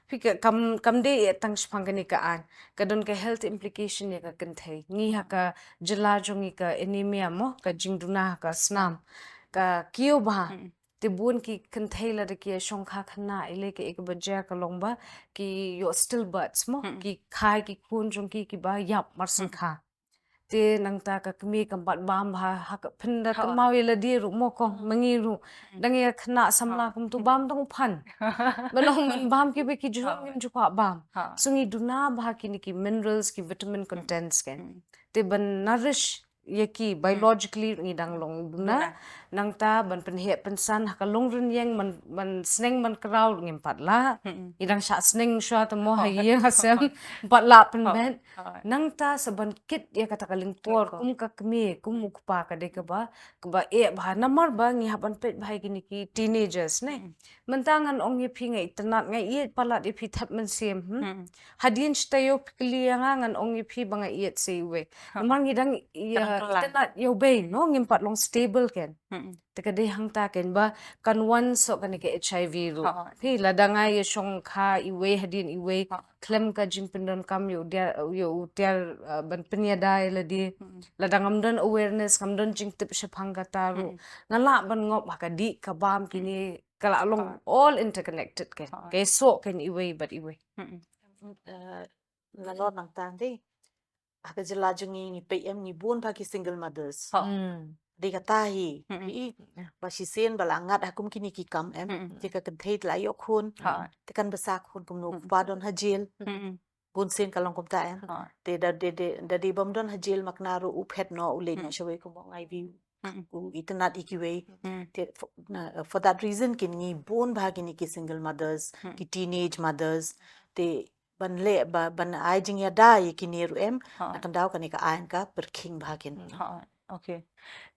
phi, ka, kam, kam dei tang shaphang kane ka aiñ. Ka don ka health implication ïa ka kynthei. Ngi ha ka jylla jong ngi ka anemia mo, ka jingduna ha ka snam, ka kiew bha. Te bun ki kynthei lada ki ïashongkha khynnah, i lei kaei kaba jia ka long ba ki ïoh stillbirths mo, ki khai ki khun jong ki kiba ïap marshen kha. Te nangta ka kmie kam pat bam bha, ha ka pynda kynmaw ïa lade ruh mo kong, ma ngi ruh. Dang ïa khynnah samla kumtu bam dang u phan. Ba long man bam kiba ki jhur ngim ju kwah bam. So ngi duna bha kine ki minerals, ki vitamin contents kein. Te ban nourish ïa ki biologically ngi dang long duna. Nangta ban pynheh pynsan ha ka long rynïeng, man, man sneng man kraw ngim pat lah. Ngi dang shah sneng shuwa te mo ha ïing ha sem, pat lah pynbeit. Nangta sa ban kit ïa kata ka lyngkor, kum ka kmie, kum u kpa, ka dei kaba, kaba eh bha, namar ba ngi hap ban peit bha ïa kine ki teenagers ne. Mynta ngan ong ïa phi nga itynnad, nga ïeit palat ïa phi thep mynsiem, hmm? Hadien shi taïew phi kylli ïa nga, ngan ong ïa phi ba nga ïeit sa iwei. Namar ngi dang ïa, itynnad ïa u bei, no, ngim pat long stable kein. Te ka dei hangta kein ba kan wan soh kane ka H I V ruh. Phi, lada nga ïa shongkha iwei hadien iwei, khlem ka jingpyndonkam ïa u tiar, ïa u tiar, uh, ban pynïada ïa lade. Lada ngam don awareness, ngam don jingtip shaphang kata ruh, nga lah ban ngop ha ka dih ka bam, kine ka la long all interconnected kein. Ka soh kein iwei bad iwei. Eh, nalor nangta dei, ha ka jylla jong ngi, ngi peit em, ngi bun bha ki single mothers. Dei kata hi, phi i, ba shisien ba la ngat ha kum kine ki kam em, te ka kynthei te la ïoh khun, te kan bsa khun kumno, u kpa don ha jail. Bun sien ka long kumta em. Te da dei, da dei bym don ha jail ma kane ruh u phet noh, u leit noh shawei kumba nga ïa phi, u itynnad ïa kiwei. Te for, na, for that reason kein ngi bun bha kine ki single mothers, ki teenage mothers. Te ban leh ba, ban ai jingïada ïa kine ruh em, na ka daw kane ka aiñ ka pyrkhing bha kein. Okay.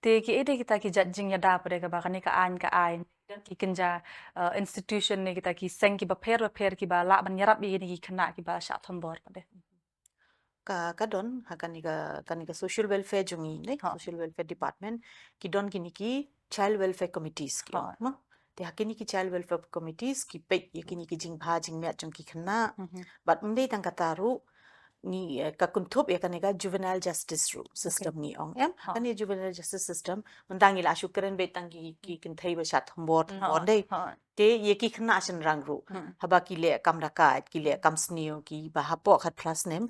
Te kiei de kita ki jait jingïada pat de kaba kane ka aiñ ka ai, don ki kynja, uh, institution ne kita ki seng kiba pher bapher kiba lah ban ïarap ïa kine ki khynnah kiba shah thombor pat de? Ka, ka don ha kane ka, kane ka social welfare jong ngi ne, social welfare department, ki don kine ki child welfare committees ki ong, no? Te ha kine ki child welfare committees ki peit ïa kine ki jingbha jingmiat jong ki khynnah. Bad ym dei tang kata ruh, ngi, eh, ka kynthup ïa kane ka juvenile justice ruh system ngi ong em. Kane juvenile justice system, mynta ngi la shu kren beit tang ki, ki kynthei ba shah thombor, thombor dei. Te ïa ki khynnah shynrang ruh, haba ki leh kam dakait, ki leh kam sniew, kiba hapoh khatphra snem,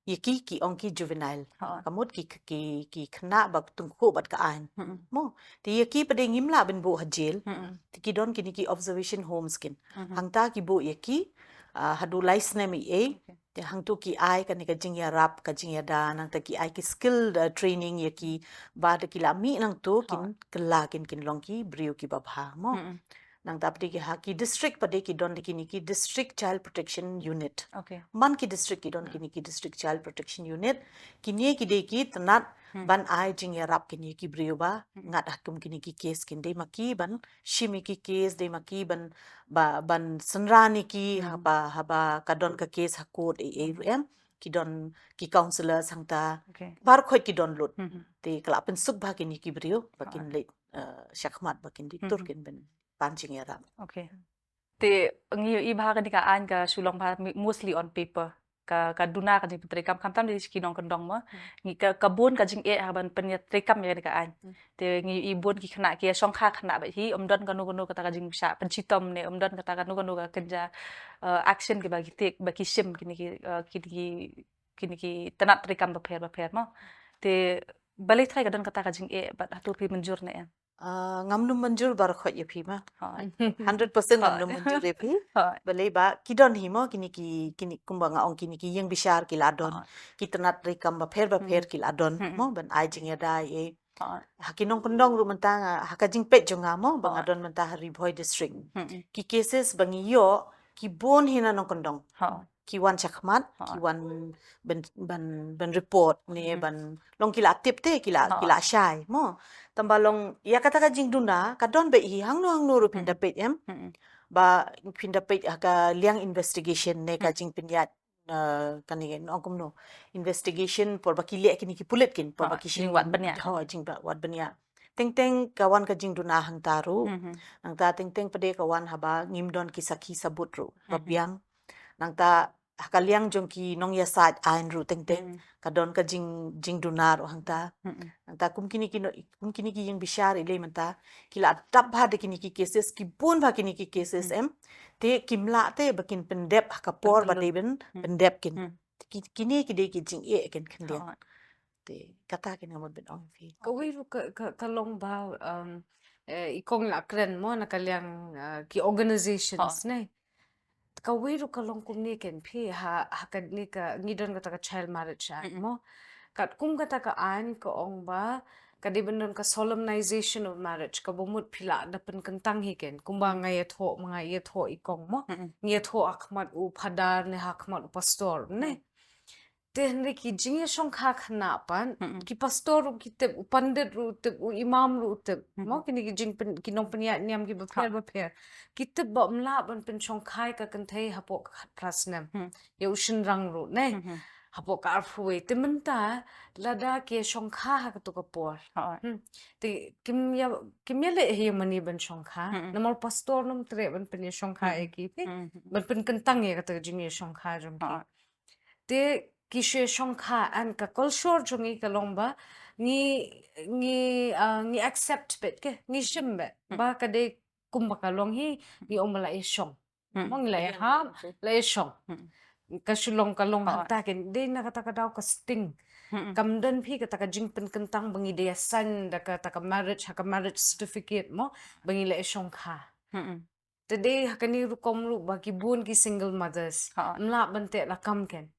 ïa ki ki ong ki juvenile. Ka mut ki, ki, ki khynnah ba tyngkhuh bad ka aiñ. Mo, te ïa ki pat de ngim lah ban buh ha jail. Te ki don kine ki observation homes kein. Hangta ki buh ïa ki, ah, haduh lai snem ei ei. Te hangto ki ai kane ka jingïarap, ka jingïada, nangta ki ai ki skill, uh, training ïa ki, ba da ki la mih nangto kin kylla kein, kin long ki briew kiba bha mo. Nangta pat de ki ha ki district pat de ki don de kine ki district child protection unit. Man ki district ki don kine ki district child protection unit. Kine ki dei ki tynnad ban ai jingïarap kine ki briew ba ngat ha kum kine ki case kein, dei ma ki ban shim ïa ki case, dei ma ki ban, ba, ban synran ïa ki haba, haba ka don ka case ha court ei ei ruh em. Ki don ki counsellors hangta. Baroh khoit ki don lut. Te ka la pynsuk bha kine ki briew ba kin leit, eh, shakhmat ba kin dei tur kin ban pan jingïarap. Okay. Te ngi ïohi ba kane ka aiñ ka shu long bha mostly on paper. Ka, ka duna ka jingpyntreikam, khamtam de ki nongkyndong mo. Ngi ka, ka bun ka jingeh ha ban pyntreikam ïa kane ka aiñ. Te ngi ïohi bun ki khynnah ki ïa shongkha khynnah bad hi, ym don kano kano kata ka jingshah pynshitom ne ym don kata kano kano ka kynja, eh, action kiba ki take, ba ki shim kine ki, eh, kine ki, kine ki tnat treikam bapher bapher mo. Te balei trai ka don kata ka jingeh bad hato phi mynjur ne em? Ah, ngam nym mynjur baroh khoit ïa phi ma. Hundred percent ngam nym mynjur ïa phi. Balei ba ki don hi mo, kine ki, kine kumba nga ong kine ki ïing bishar ki la don. Ki tnat treikam bapher bapher ki la don mo, ban ai jingïada ei. Ha ki nongkyndong ruh mynta nga, ha ka jingpeit jong nga mo, ba nga don mynta ha Ri Bhoi District. Ki cases ba ngi ïoh, ki bun hi na nongkyndong. Ki wan shakhmat, ki wan ban, ban, ban report ne, ban long ki la tip te, ki la, ki la shai mo. Tangba long ïa kata ka jingduna ka don beit hi hangno hangno ruh phin da peit em. Ba phin da peit ha ka liang investigation ne ka jingpynïaid, eh, kane nong kumno, investigation por ba ki leh kine ki pulit kein, por ba ki shim jingwad bniah. Ho, jingwad bniah. Teng teng ka wan ka jingduna hangta ruh. Nangta teng teng pat de ka wan haba ngim don ki sakhi sabut ruh ba biang. Nangta ha ka liang jong ki nongïasaid aiñ ruh teng teng ka don ka jing, jingduna ruh hangta. Nangta kum kine ki no, kum kine ki ïing bishar i lei mynta ki la dap bha da kine ki cases, ki bun bha kine ki cases em. Te kim lah te ba kin pyndep ha ka por ba dei ban pyndep kein. Ki, kine ki dei ki jingeh kein khyndiat. Te kata kane nga mut ban ong ïa phi. Kawei ruh ka, ka, ka long ba, um, eh, i kong la kren mo na ka liang, uh, ki organizations ne. Kawei ruh ka long kumne ken phi ha, ha kane ka ngi don kata ka Child Marriage Act mo. Katkum kata ka aiñ ka ong ba ka dei ban don ka solemnization of marriage, kaba mut phi lah da pynkyntang hi ken. Kumba nga ïathoh, ma nga ïathoh i kong mo. Ngi ïathoh ha khmat u phadar ne ha khmat u pastor ne. Te hynrei ki jingïashongkha khynnah pat, ki pastor ruh ki tip, u pandit ruh u tip, u imam ruh u tip. Mo, kine ki jingpyn, ki nongpynïaid niam kiba pher ba pher. Ki tip ba ym lah ban pynshongkha ïa ka kynthei hapoh ka khatphra snem. Ïa u shynrang ruh ne. Hapoh ka arphew wei. Te mynta lada ki ïashongkha ha kato ka por. Te kim ïa, kim ïaleh hi ïa mane ban shongkha. Namar pastor nym treh ban pynïashongkha ïa ki. Ban pynkyntang ïa kata ka jingïashongkha jong ki. Te ki shu ïashongkha, and ka culture jong ngi ka long ba ngi, ngi, ah, ngi accept beit ke, ngi shim beit ba ka dei kumba ka long hi, ngi ong ba la ïashong. Mo, ngi la ïahap, la ïashong. Ka shu long, ka long hangta ken, dei na kata ka daw ka sting. Kam don phi kata ka jingpynkyntang ba ngi da ïasain da kata ka marriage, ha ka marriage certificate mo, ba ngi la ïashongkha. Te dei ha kane rukom ruh ba ki bun ki single mothers. Ym lah ban teh lakam ken.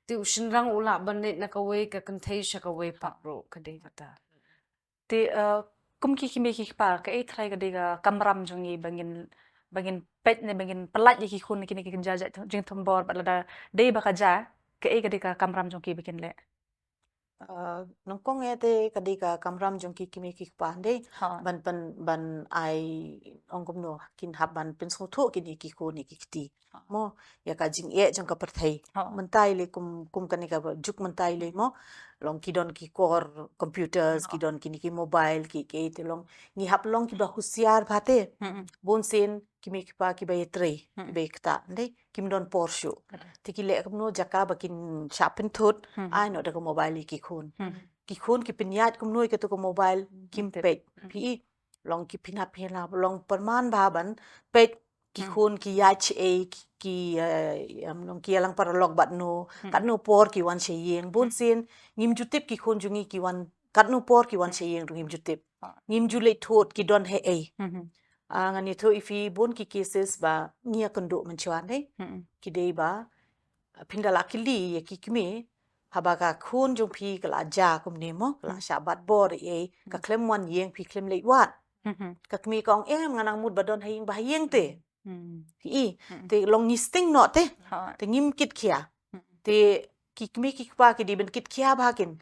Te u shynrang u lah ban leit na kawei ka kynthei sha kawei pat ruh, ka dei kata. Te, eh, kum ki kmie ki kpa, kaei trai ka dei ka kamram jong ngi ba ngin, ba ngin peit ne ba ngin pyllait ïa ki khun na kine ki kynja jait jingthombor, bad lada dei ba ka jia, kaei ka dei ka kamram jong ki ba kin leh? Ah, nyngkong eh te ka dei ka kamram jong ki kmie ki kpa, dei ban pyn, ban ai, ong kumno, kin hap ban pynsngewthuh kine ki khun ïa ki kti. Mo, ïa ka jingeh jong ka pyrthei. Mynta i lei kum, kum kane ka juk mynta i lei mo. Long ki don ki kor computers, ki don kine ki mobile, ki, ki te long. Ngi hap long kiba husiar bha te. Bun sien kmie ki kpa kiba ïatrei, kiba ïa kata, dei, kim don por shuh. Te ki leh kumno, jaka ba kin shah pynthut, ai noh da ka mobile ïa ki khun. Ki khun ki pynïaid kumno ïa kato ka mobile, kim peit. Phi i, long ki pynhap pynhap, long pyrman bha ban peit ki khun ki ïaid shaei, ki, ki, eh, em, long ki ïalang paralok bad no, katno por ki wan sha ïing. Bun sien ngim ju tip ki khun jong ngi ki wan, katno por ki wan sha ïing ruh ngim ju tip. Ngim ju leit thud ki don haei. Ah, ngan ïathuh ïa phi, bun ki cases ba ngi ïakynduh mynshuwa, dei. Ki dei ba, phin da la kylli ïa ki kmie, haba ka khun jong phi ka la jia kumne mo, ka la shah bat bor ei, ka khlem wan ïing, phi khlem leit wad. Ka kmie ka ong, em, nga nang mut ba don ha ïing ba ha ïing te. Phi i, te long ngi sting noh te. Te ngim kit khia. Te ki kmie ki kpa ki dei ban kit khia bha kin.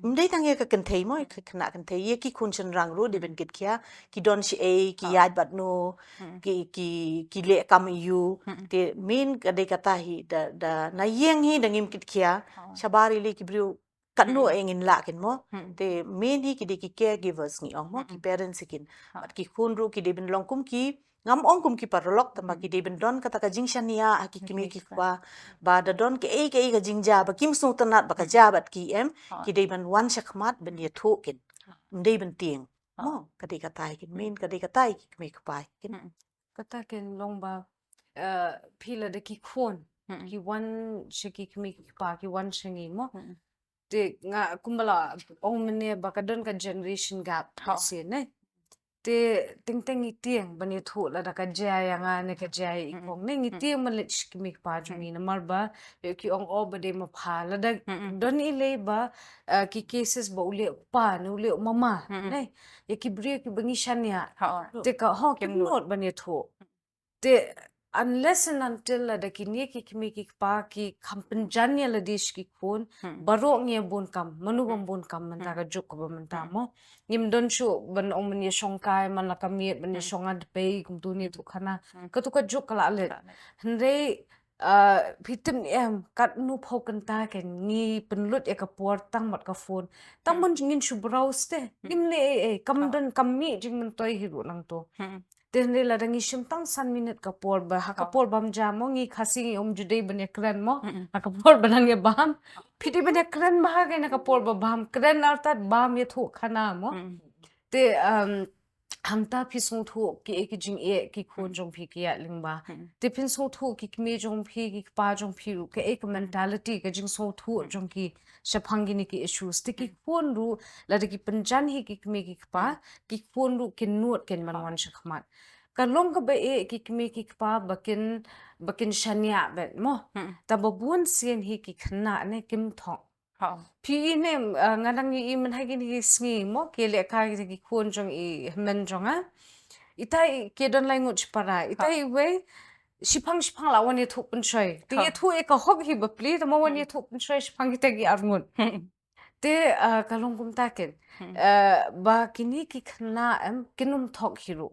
Ym dei tang ïa ka kynthei mo, ïa ka khynnah kynthei, ïa ki khun shynrang ruh dei ban kit khia, ki don shaei, ki ïaid bad no, ki, ki, ki leh kam aiu. Te main ka dei kata hi, da, da na ïing hi da ngim kit khia. Shabar i lei ki briew katno eh ngin lah kin mo. Te main hi ki dei ki caregivers ngi ong mo, ki parents hi kin. Bad ki khun ruh ki dei ban long kum ki, ngam ong kum ki paralok, tangba ki dei ban don kata ka jingshaniah ha ki kmie ki kpa. Ba da don kaei kaei ka jingjia ba kim sngewtynnat ba ka jia bad ki, em, ki dei ban wan shakhmat ban ïathuh kin. Ym dei ban tieng. Mo, ka dei kata hi kin, main ka dei kata hi ki kmie ki kpa hi kin. Kata ken long ba, eh, phi lada ki khun ki wan sha ki kmie ki kpa, ki wan sha ngi mo. Te nga kumba la ong mynne ba ka don ka generation gap shisien, ne. Te teng teng ngi tieng ban ïathuh lada ka jia ïa nga ne ka jia ïa i kong, ne, ngi tieng ban leit sha ki kmie ki kpa jong ngi, namar ba ïoh ki ong, oh, ba dei mapha. Lada don i lei ba, eh, ki cases ba u leh u kpa ne u leh u mama, ne, ïa ki briew kiba ngi shaniah, te ka, ho, kim nud ban ïathuh. Te unless and until lada kine ki kmie ki kpa ki kham pynjan ïa lade sha ki khun, baroh ngi ïa bun kam, mano bym bun kam mynta ka juk kaba mynta mo. Ngim don shuh ban ong ban ïashongkai man la ka miet, ban ïashong ha dpei, kumtu ne tuh khana. Katu ka juk ka la leit. Hynrei, ah, phi tip ne em, katno phew kynta ken ngi pynlut ïa ka por tang bad ka phone. Tang ban ngin shu browse te. Ngim leh ei ei, kam don, kam mih jingmyntoi hi ruh nangto. Te hynrei lada ngi shim tang san minit ka por ba, ha ka por bam jia mo, ngi Khasi ngi ong ju dei ban ïakren mo, ha ka por ba nang ïa bam. Phi dei ban ïakren bha ha kane ka por ba bam, kren artat bam ïathuh khana mo. Te, um, Hangta phi sngewthuh ki, ki jingeh ki khun jong phi ki ïaid lyngba. Te phin sngewthuh ki kmie jong phi, ki kpa jong phi ruh, ki, ki mentality, ka jingsngewthuh jong ki shaphang kine ki issues. Te ki khun ruh, lada ki pynjan hi ki kmie ki kpa, ki khun ruh kin nud kin man wan shakhmat. Ka long kaba eh ki kmie ki kpa ba kin, ba kin shaniah beit mo. Taba bun sien hi ki khynnah ne kim thok. Phi i ne, ah, nga dang i i mynha kine ki sngi mo, ki leh ka ki khun jong i hynmen jong nga. Ita i ki don lai ngut shipara. Ita i wei, shiphang shiphang la wan ïathuh pynshoi. Te ïathuh ïa ka hok hi bapli, tama wan ïathuh pynshoi shiphang kita ki arngut. Te, ah, ka long kumta ken. Ah, ba kine ki khynnah em, kin ym thok hi ruh.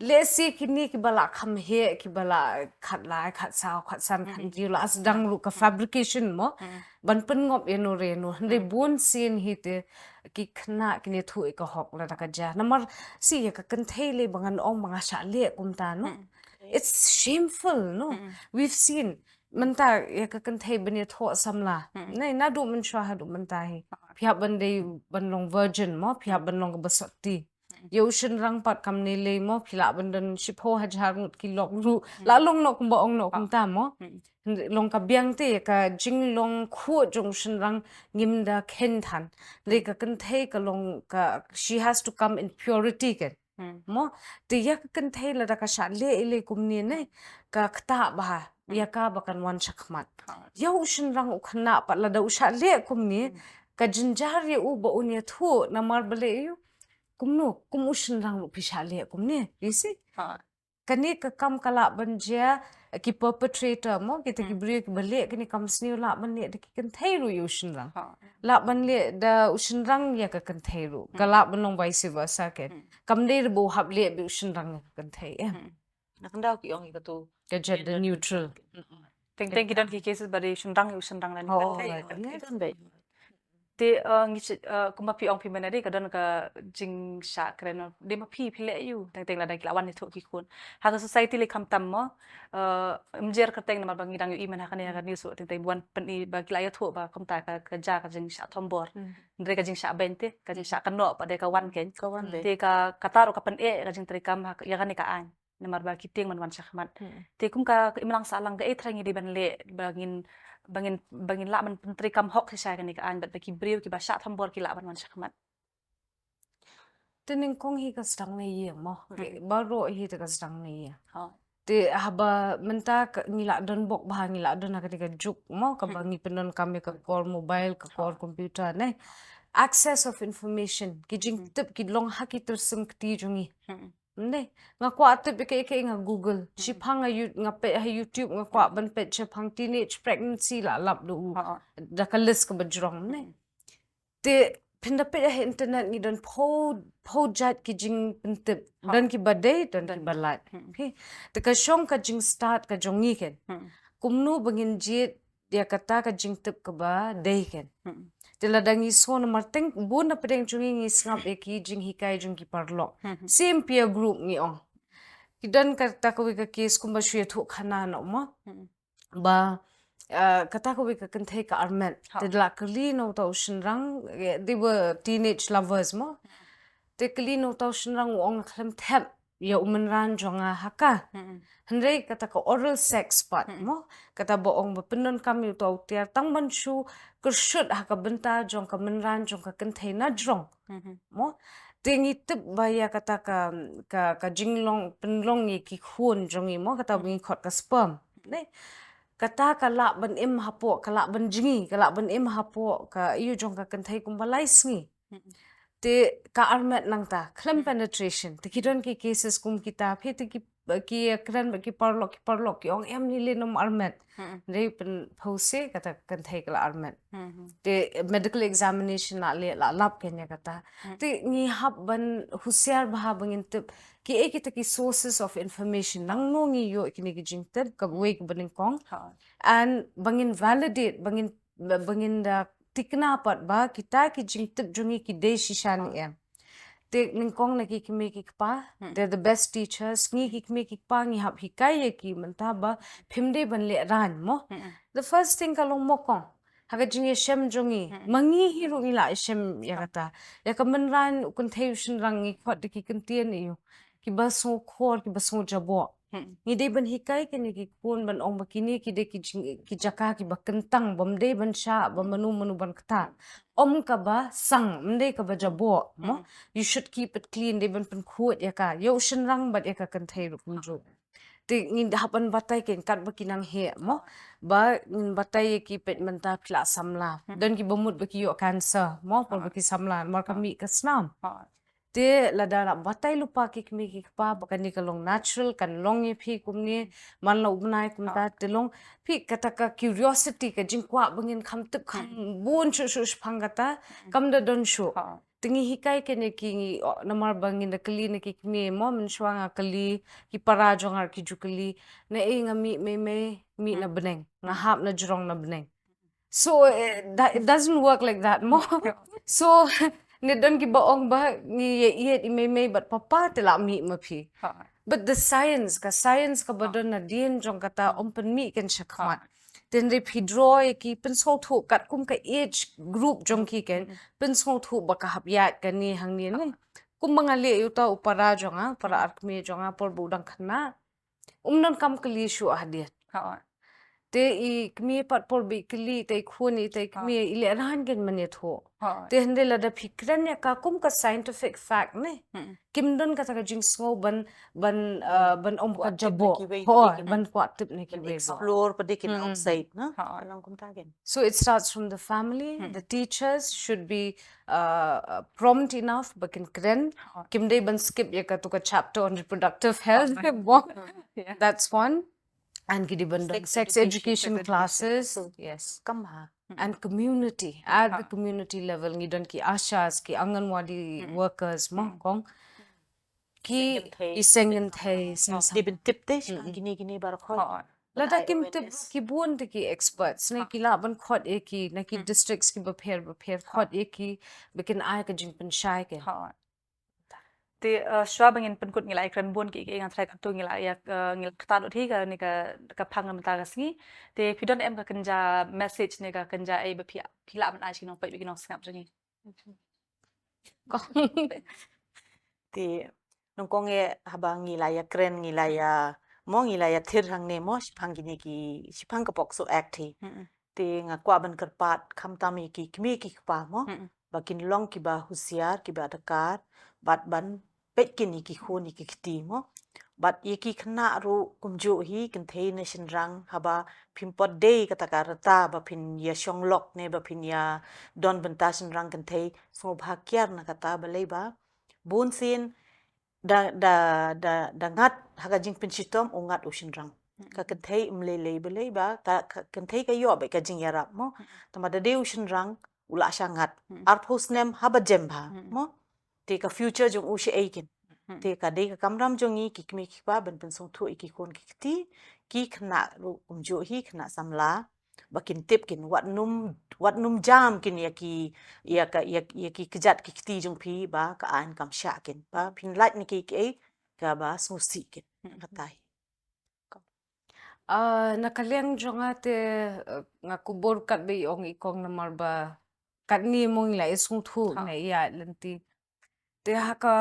Lehse kine kiba la kham heh, kiba la khatlai, khatsaw, khatsan, khathynriew la sdang ruh ka fabrication mo. Ban pynngop ïano re ïano. Hynrei bun sien hi te ki khynnah kin ïathuh ïa ka hok lada ka jia. Namar shi ïa ka kynthei lei ba ngan ong ba nga shah leh kumta no. It's shameful no. We've seen mynta ïa ka kynthei ban ïathoh samla. Nai naduh mynshuwa haduh mynta hi. Phi hap ban dei ban long virgin mo, phi hap ban long kaba sotti. Ïa u shynrang pat kam ne lei mo, phi lah ban don shiphew hajar ngut ki lok ruh. Lah long noh kumba ong noh kumta mo. Long ka biang te ka jinglong khuid jong u shynrang ngim da khein than. Lei ka kynthei ka long ka, she has to come in purity ken. Mo, te ïa ka kynthei lada ka shah leh i lei kumne ne, ka ktah bha ïa ka ba kan wan shakhmat. Ïa u shynrang u khynnah pat lada u shah leh kumne, ka jynjar ïa u ba un ïathuh namar balei ïa u. Kumno, kum u shynrang ruh phi shah leh kumne, you see? Kane ka kam ka lah ban jia ki perpetrator mo, kita ki briew kiba leh kane kam sniew lah ban leh da ki kynthei ruh ïa u shynrang. Lah ban leh da u shynrang ïa ka kynthei ruh. Ka lah ban long vice versa ken. Kam dei ruh ba u hap leh beit u shynrang ïa ka kynthei eh. Na kyndaw ki ong ïa katu. Ka gender neutral. Teng teng ki don ki cases ba dei shynrang ïa u shynrang lane ka kynthei. Ki don beit. Te, eh, ngi, eh, kumba phi ong phi mynne dei ka don ka jingshah kren. Dei ma phi phi leh ïa u teng teng lada ki la wan ïathuh ki khun. Ha ka society lei khamtam mo. Eh, ym jer kyrteng namar ba ngi dang ïohi mynha kane ha ka news ruh teng teng wan pyni ba ki la ïathuh ba kumta ka, ka jia ka jingshah thombor. Hynrei ka jingshah beiñ te, ka jingshah kynnoh pat dei ka wan ken. Ka wan beiñ. Te ka, kata ruh ka pyneh ka jingtrei kam ha, ïa kane ka aiñ. Namar ba ki tieng ban wan shakhmat. Te kum ka, ka imlang sahlang kaei trai ngi dei ban leh ba ngin, ba ngin, ba ngin lah ban pyntreikam hok shisha kane ka aiñ bad ba ki briew kiba shah thombor ki lah ban wan shakhmat. Te nyngkong hi ka sdang na ïing mo. Baroh hi te ka sdang na ïing. Te haba mynta ka, ngi la don bok bha, ngi la don ha kane ka juk mo, kaba ngi pyndonkam ïa ka kor mobile, ka kor computer ne. Access of information, ki jingtip ki long ha ki tyrsim kti jong ngi. Mynne, nga kwah tip ïa kaei kaei nga Google. Shiphang nga, nga peit ha YouTube, nga kwah ban peit shaphang teenage pregnancy la lap da u, da ka list kaba jrong, mynne. Te phin da peit ha internet ngi don phew, phew jait ki jingpyntip. Don kiba dei, don kiba lait. Te ka shong ka jingstad ka jong ngi ken. Kumno ba ngin jied ïa kata ka jingtip kaba dei ken. Te lada ngi sngew namar teng bun na pdeng jong ngi ngi sngap ïa ki jinghikai jong ki paralok. Same peer group ngi ong. Ki don kata kawei ka case kumba shu ïathuh khana noh mo. Ba, eh, kata kawei ka kynthei ka armet. Te la kylli na uta u shynrang, eh, they were teenage lovers mo. Te kylli na uta u shynrang u ong khlem thep ïa u mynran jong nga ha ka. Hynrei kata ka oral sex pat mo. Kata ba ong ba pyndonkam ïa uta u tiar tang ban shu kyrshut ha ka bynta jong ka mynran jong ka kynthei na jrong. Mo. Te ngi tip ba ïa kata ka, ka, ka jinglong pynlong ïa ki khun jong ngi mo, kata ba ngi khot ka sperm. Ne? Kata ka lah ban im hapoh, ka lah ban jngi, ka lah ban im hapoh ka aiu jong ka kynthei kumba lai sngi. Te ka armet nangta, khlem penetration. Te ki don ki cases kum kita, phi te ki, ki kren bad ki paralok, ki paralok, ki ong em lei lei nym armet. Dei pynphewse kata kynthei ka la armet. Te medical examination la leh la lap ken ïa kata. Te ngi hap ban husiar bha ba ngin tip kiei kita ki sources of information. Nangno ngi ïoh kine ki jingtip kawei kaba nyngkong. And ba ngin validate, ba ngin, ba, ba ngin da tikna pat ba kita ki jingtip jong ngi ki dei shisha ne em. Te nyngkong na ki kmie ki kpa, they're the best teachers. Ngi ki kmie ki kpa ngi hap hikai ïa ki mynta ba phim dei ban lehraiñ mo. The first thing ka long mo kong. Ha ka jingïashem jong ngi. Ma ngi hi ruh ngi la ïashem ïa kata. Ïa ka mynran u kynthei u shynrang ngi khot da ki kyntien ïa u. Kiba sngewkhor, kiba sngew jaboh. Ngi dei ban hikai kine ki khun ban ong ba kine ki dei ki jing, ki jaka kiba kyntang, bym dei ban shah ba mano mano ban ktah. Ym kaba sang, ym dei kaba jaboh, mo. You should keep it clean, dei ban pynkhuid ïa ka. Ïa u shynrang bad ïa ka kynthei ruh kumjuh. Te ngin hap ban batai kein katba ki nang heh, mo. Ba ngin batai ïa ki peit mynta phi la samla. Don kiba mut ba ki ïoh cancer, mo, por ba ki samla, namar ka mih ka snam. Te lada la batai lypa ki kmie ki kpa ba kane ka long natural, kan long ïa phi kumne, man la u bnai kumta te long. Phi kata ka curiosity, ka jingkwah ba ngin kham tip kham bun shuh shuh shaphang kata, kam da don shuh. Te ngi hikai kine ki ngi, oh, namar ba ngin da kylli na ki kmie, mo, mynshuwa nga kylli, ki para jong nga ki ju kylli, naei nga mih mei mei, mih na bneng, nga hap na jrong na bneng. So, eh, that, it doesn't work like that, mo. So, ne don kiba ong ba ngi ïa ïeit i mei mei bad papa te la mih ma phi. But the science, ka science kaba don nadien jong kata ym pynmih kein shakhmat. Te hynrei phi draw ïa ki, pynsngewthuh katkum ka age group jong ki kein, pynsngewthuh ba ka hap ïaid kane hangne ne. Kumba nga leh ïa uta u para jong nga, para arkmie jong nga, por ba u dang khynnah. Um donkam kylli shuh hadien. Te i kmie pat por ba i kylli ita i khun, ita i kmie, i lehraiñ kein ban ïathuh. Te hynrei lada phi kren ïa ka kum ka scientific fact ne. Kim don kata ka jingsngew ban, ban, uh, ban ym kwah tip na kiwei, ban kwah tip na kiwei. Explore pat de kin outside, na. Ka long kumta kein. So it starts from the family. The teachers should be, uh, uh, prompt enough ba kin kren. Kim dei ban skip ïa katu ka chapter on reproductive health. That's one. And ki dei ban don sex education classes. Yes. Kam ha. And community, at the community level, ngi don ki ashas, ki anganwadi workers, mo kong. Ki i seng kynthei, seng, dei ban tip te shaphang kine kine baroh. Lada kim tip ki bun te ki experts ne, ki lah ban khot ïa ki na ki districts kiba pher ba pher, khot ïa ki ba kin ai ka jingpynshai kein. Te, eh, shuwa ba ngin pynkut ngi la ïakren bun ki, ki nga tharai katto ngi la ïa, eh, ngi la kata dot hi kane ka, ka phang mynta ka sngi. Te phi don em ka kynja message ne ka kynja ei ba phi, phi lah ban ai sha ki nongpeit bad ki nongsngap jong ngi. Te nyngkong eh haba ngi la ïakren, ngi la ïa, mo, ngi la ïathir hangne, mo, shaphang kine ki, shaphang ka POCSO Act hi. Te nga kwah ban kyrpad khamtam ïa ki kmie ki kpa, mo, ba kin long kiba husiar, kiba dakar, bad ban peit kein ïa ki khun ïa ki kti, mo. Bad ïa ki khynnah ruh kumjuh hi, kynthei ne shynrang, haba phim pat dei kata ka rta ba phin ïa shong lok ne ba phin ïa don bynta shynrang kynthei, sngewbha kiar na kata, balei ba bunsien da, da, da, da ngat ha ka jingpynshitom u ngat u shynrang. Ka kynthei ym lei lei, balei ba ka, ka kynthei ka ïoh beit ka jingïarap, mo. Tangba da dei u shynrang u la shah ngat. Arphew snem haba jem bha, mo. Te ka future jong u shaei kein. Te ka dei ka kamram jong ngi ki kmie ki kpa ban pynsngewthuh ïa ki khun ki kti, ki khynnah ruh kumjuh hi, khynnah samla, ba kin tip kein, wat nym, wat nym jam kein ïa ki, ïa ka, ïa, ïa ki kjat ki kti jong phi ba ka aiñ kam shah kein. Ba phin lait na kiei kiei kaba sngewsih kein. Kata hi. Ah, na ka liang jong nga te, eh, nga kubur katba i ong i kong namar ba katne mo ngi la ïasngewthuh ne ïa lynti. Te ha ka,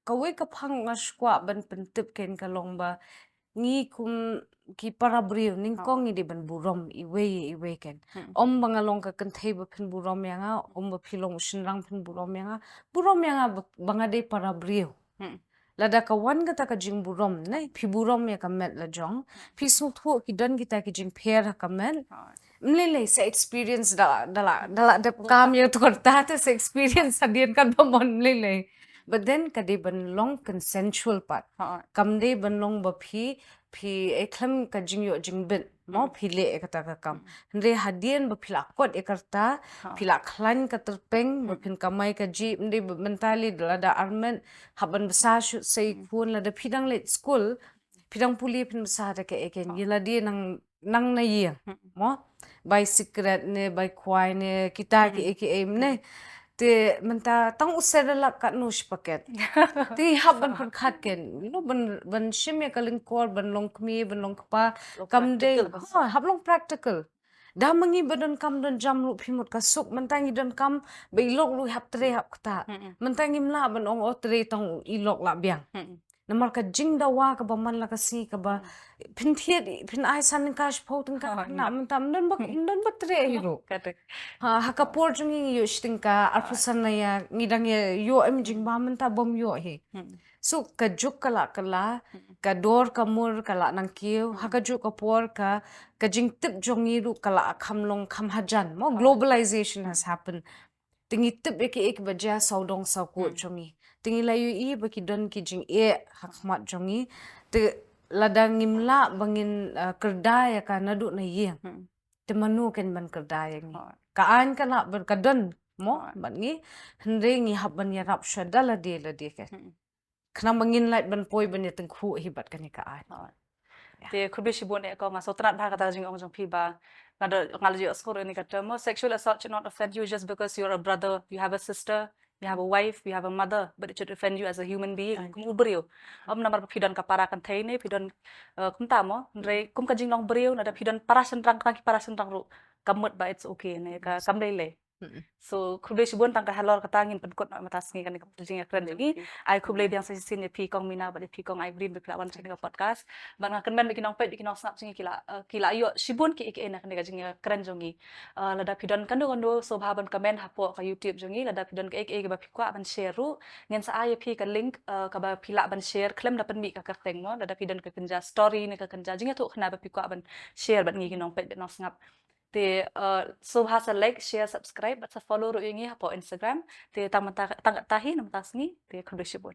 kawei ka phang nga sngewkwah ban pyntip kein ka long ba ngi kum ki para briew nyngkong ngi dei ban burom iwei ïa iwei kein. Ym ba nga long ka kynthei ba phin burom ïa nga, ym ba phi long u shynrang phin burom ïa nga. Burom ïa nga ba, ba nga dei para briew. Lada ka wan kata ka jingburom ne, phi burom ïa ka met la jong, phi sngewthuh ki don kita ki jingpher ha ka met. Ym lei lei, sa experience da, da la, da la dep kam ïa u tyrta te sa experience hadien katba mon, ym lei lei. But then ka dei ban long consensual pat. Kam dei ban long ba phi, phi, eh, khlem ka jingïoh jingbit, mo, phi leh ïa kata ka kam. Hynrei hadien ba phi la kot ïa ka rta, phi la khlaiñ ka tyrpeng, ba phin kamai kajih, ym dei ba mynta lei lada armet, hap ban bsa shuh sa i khun, lada phi dang leit skul, phi dang pule phin bsa da kaei kein, ïa lade nang nang na ïing, mo? Bai sikret ne, bai kwai ne, kita kiei kiei ne. Te mynta tang u Cerelac katno shi paket. Te hap ban pyrkhat kein, you know, ban, ban shim ïa ka lyngkor, ban long kmie, ban long kpa, kam dei, ha, hap long practical. Da ma ngi ba donkam don jam ruh phi mut ka suk, mynta ngi donkam ba i lok ruh hap trei hap ktah. Mynta ngim lah ban ong o trei tang i lok lah biang. Namar ka jingdawa kaba man la ka sngi kaba phin thied, phin ai san tyngka shiphew tyngka, na mynta ym don ba, ym don ba trei hi ruh. Ha, ha ka por jong ngi ngi ïoh shi tyngka arphew san na ïa, ngi dang ïa ïoh em jingbam, mynta bym ïoh hi. So ka juk ka lah kylla, ka dor ka mur ka lah nang kiew, ha ka juk ka por ka, ka jingtip jong ngi ruh ka lah kham long kham hajan mo, globalization has happened. Te ngi tip ïa kiei kiba jia sawdong sawkun jong ngi. Te ngi la ïohi ba ki don ki jingeh ha khmat jong ngi. Te lada ngim lah ba ngin, uh, kyrda ïa ka naduh na ïing, te mano kin ban kyrda ïa ngi? Ka aiñ ka lah ban, ka don mo bad ngi, hynrei ngi hap ban ïarap shuwa da lade lade ka. Khnang ba ngin lah ban poi ban ïatyngkhuh hi bad kane ka aiñ. Te khublei shibun eh kong, nga sngewtynnat bha kata ka jingong jong phi ba nga da, nga la ju ïohsngew ruh ïa kane ka term mo, sexual assault should not offend you just because you're a brother, you have a sister, you have a wife, you have a mother, but it should offend you as a human being, kum u briew. Ym namar ba phi don ka para kynthei ne phi don, eh, kumta mo, hynrei kum ka jinglong briew, lada phi don para shynrang, tang ki para shynrang ruh ka mut ba it's okay ne, ka kam lei lei. So khublei shibun, tang ka halor kata ngin pynkut noh mynta sngi kane ka jingïakren jong ngi. Ai khublei biang sa shisien ïa phi kong Mina bad ïa phi kong Irene ba phi la wan sha kane ka podcast. Bad nga kyrmen ba ki nongpeit, ba ki nongsngap jong ngi ki la, eh, ki la ïoh shibun kiei kiei na kane ka jingïakren jong ngi. Eh, lada phi don kano kano sngewbha ban comment hapoh ka YouTube jong ngi, lada phi don kiei kiei kiba phi kwah ban share ruh, ngin sa ai ïa phi ka link, eh, kaba phi lah ban share khlem da pynmih ka kyrteng mo, lada phi don ka kynja story ne ka kynja jingïathuhkhana ba phi kwah ban share bad ngi ki nongpeit bad nongsngap. Te, eh, sngewbha sa like, share, subscribe bad sa follow ruh ïa ngi hapoh Instagram. Te tang mynta, tang kata hi na mynta sngi. Te khublei shibun.